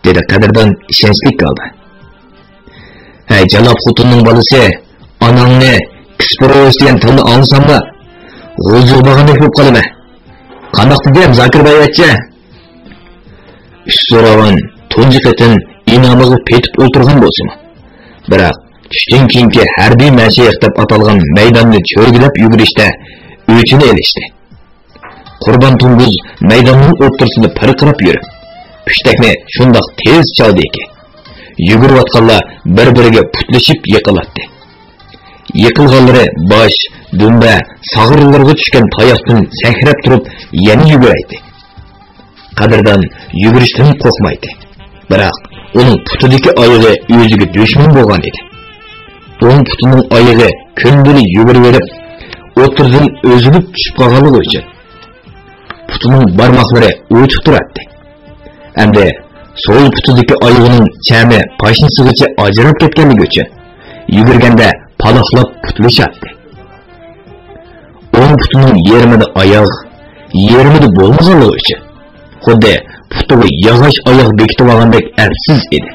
دېدى قەدىردان ئىشەنچلىك ھالدا. ھەي، جالاپ خوتۇننىڭ بالىسى، ئاناڭنى پىس پۇرۇش دېگەن تىلنى ئاڭلىساملا، غۇلجىغا بارغاندەك بولۇپ قالىمەن. قانداق دېدىم، زاكىر بايۋەچچە؟ ئۈچ زوراۋان تۇنجى قېتىم ئىنامىغا پېتىپ ئولتۇرغان بولسىمۇ، بىراق چۈشتىن كېيىنكى ھەربىي مەشىق دەپ ئاتالغان مەيداننى چۆرگىلەپ يۈگۈرۈشتە ئۆچىنى ئېلىشتى. قۇربان توڭگۇز مەيداننىڭ ئوتتۇرىسىدا پىرقىراپ يۈرۈپ، پۇشتەكنى شۇنداق تېز چالدىكى، يۈگۈرۈۋاتقانلار بىر-بىرىگە پۇتلىشىپ يىقىلاتتى. يىقىلغانلىرى باش، دۈمبە، ساغرىلىرىغا چۈشكەن تاياقتىن سەكرەپ تۇرۇپ يەنە يۈگۈرەيتتى. قەدىردان يۈگۈرۈشتىن قورقمايتتى. بىراق ئۇنىڭ پۇتىدىكى ئايىغى ئۆزىگە دۈشمەن بولغان ئىدى. ئوڭ پۇتىنىڭ ئايىغى كۈندىلى يۈگۈرۈۋېرىپ، ئوتتۇرىدىن ئۈزۈلۈپ چۈشۈپ قالغانلىقى ئۈچۈن، پۇتىنىڭ بارماقلىرى ئوچۇق تۇراتتى. ئەمدى سول پۇتىدىكى ئايىغىنىڭ چەمى پاشنىسىغىچە ئاجراپ كەتكەنلىكى ئۈچۈن، يۈگۈرگەندە پالاقلاپ پۇتلىشاتتى. ئوڭ پۇتىنىڭ يېرىمىدا ئاياغ، يېرىمىدا بولمىغانلىقى ئۈچۈن، خۇددى پۇتىغا ياغاچ ئاياغ بېكىتىۋالغاندەك ئەپسىز ئىدى.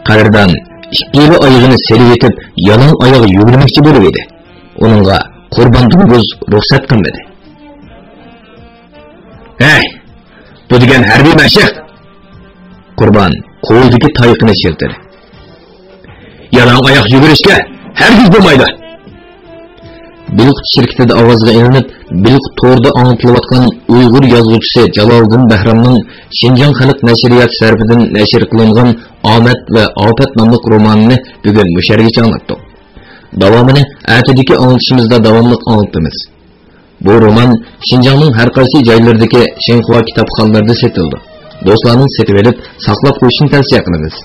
قەدىردان ئىككىلا ئايىغىنى سېلىۋېتىپ، يالاڭ ئاياغ يۈگۈرمەكچى بولۇۋىدى. ئۇنىڭغا قۇربان توڭگۇز رۇخسەت قىلمىدى. ھەي، بۇ دېگەن ھەربىي مەشىق! قۇربان قولىدىكى تايىقىنى شىلتىدى. يالاڭ ئاياق يۈگۈرۈشكە ھەرگىز بولمايدۇ! بىلقۇت شىركىتىدە ئاۋازغا ئېلىنىپ، بىلقۇت تورىدا ئاڭلىتىلىۋاتقان ئۇيغۇر يازغۇچىسى جالالىدىن بەھرامنىڭ شىنجاڭ خەلق نەشرىياتى تەرىپىدىن نەشر قىلىنغان ئامەت ۋە ئاپەت ناملىق رومانىنى بۈگۈن مۇشۇ يەرگىچە ئاڭلاتتۇق. داۋامىنى ئەتىدىكى ئاڭلىتىشىمىزدا داۋاملىق ئاڭلىتىمىز. بۇ رومان شىنجاڭنىڭ ھەر قايسى جايلىرىدىكى شىنخۇا كىتابخانىلىرىدا سېتىلىدۇ. دوستلارنىڭ سېتىۋېلىپ، ساقلاپ قويۇشىنى تەۋسىيە قىلىمىز.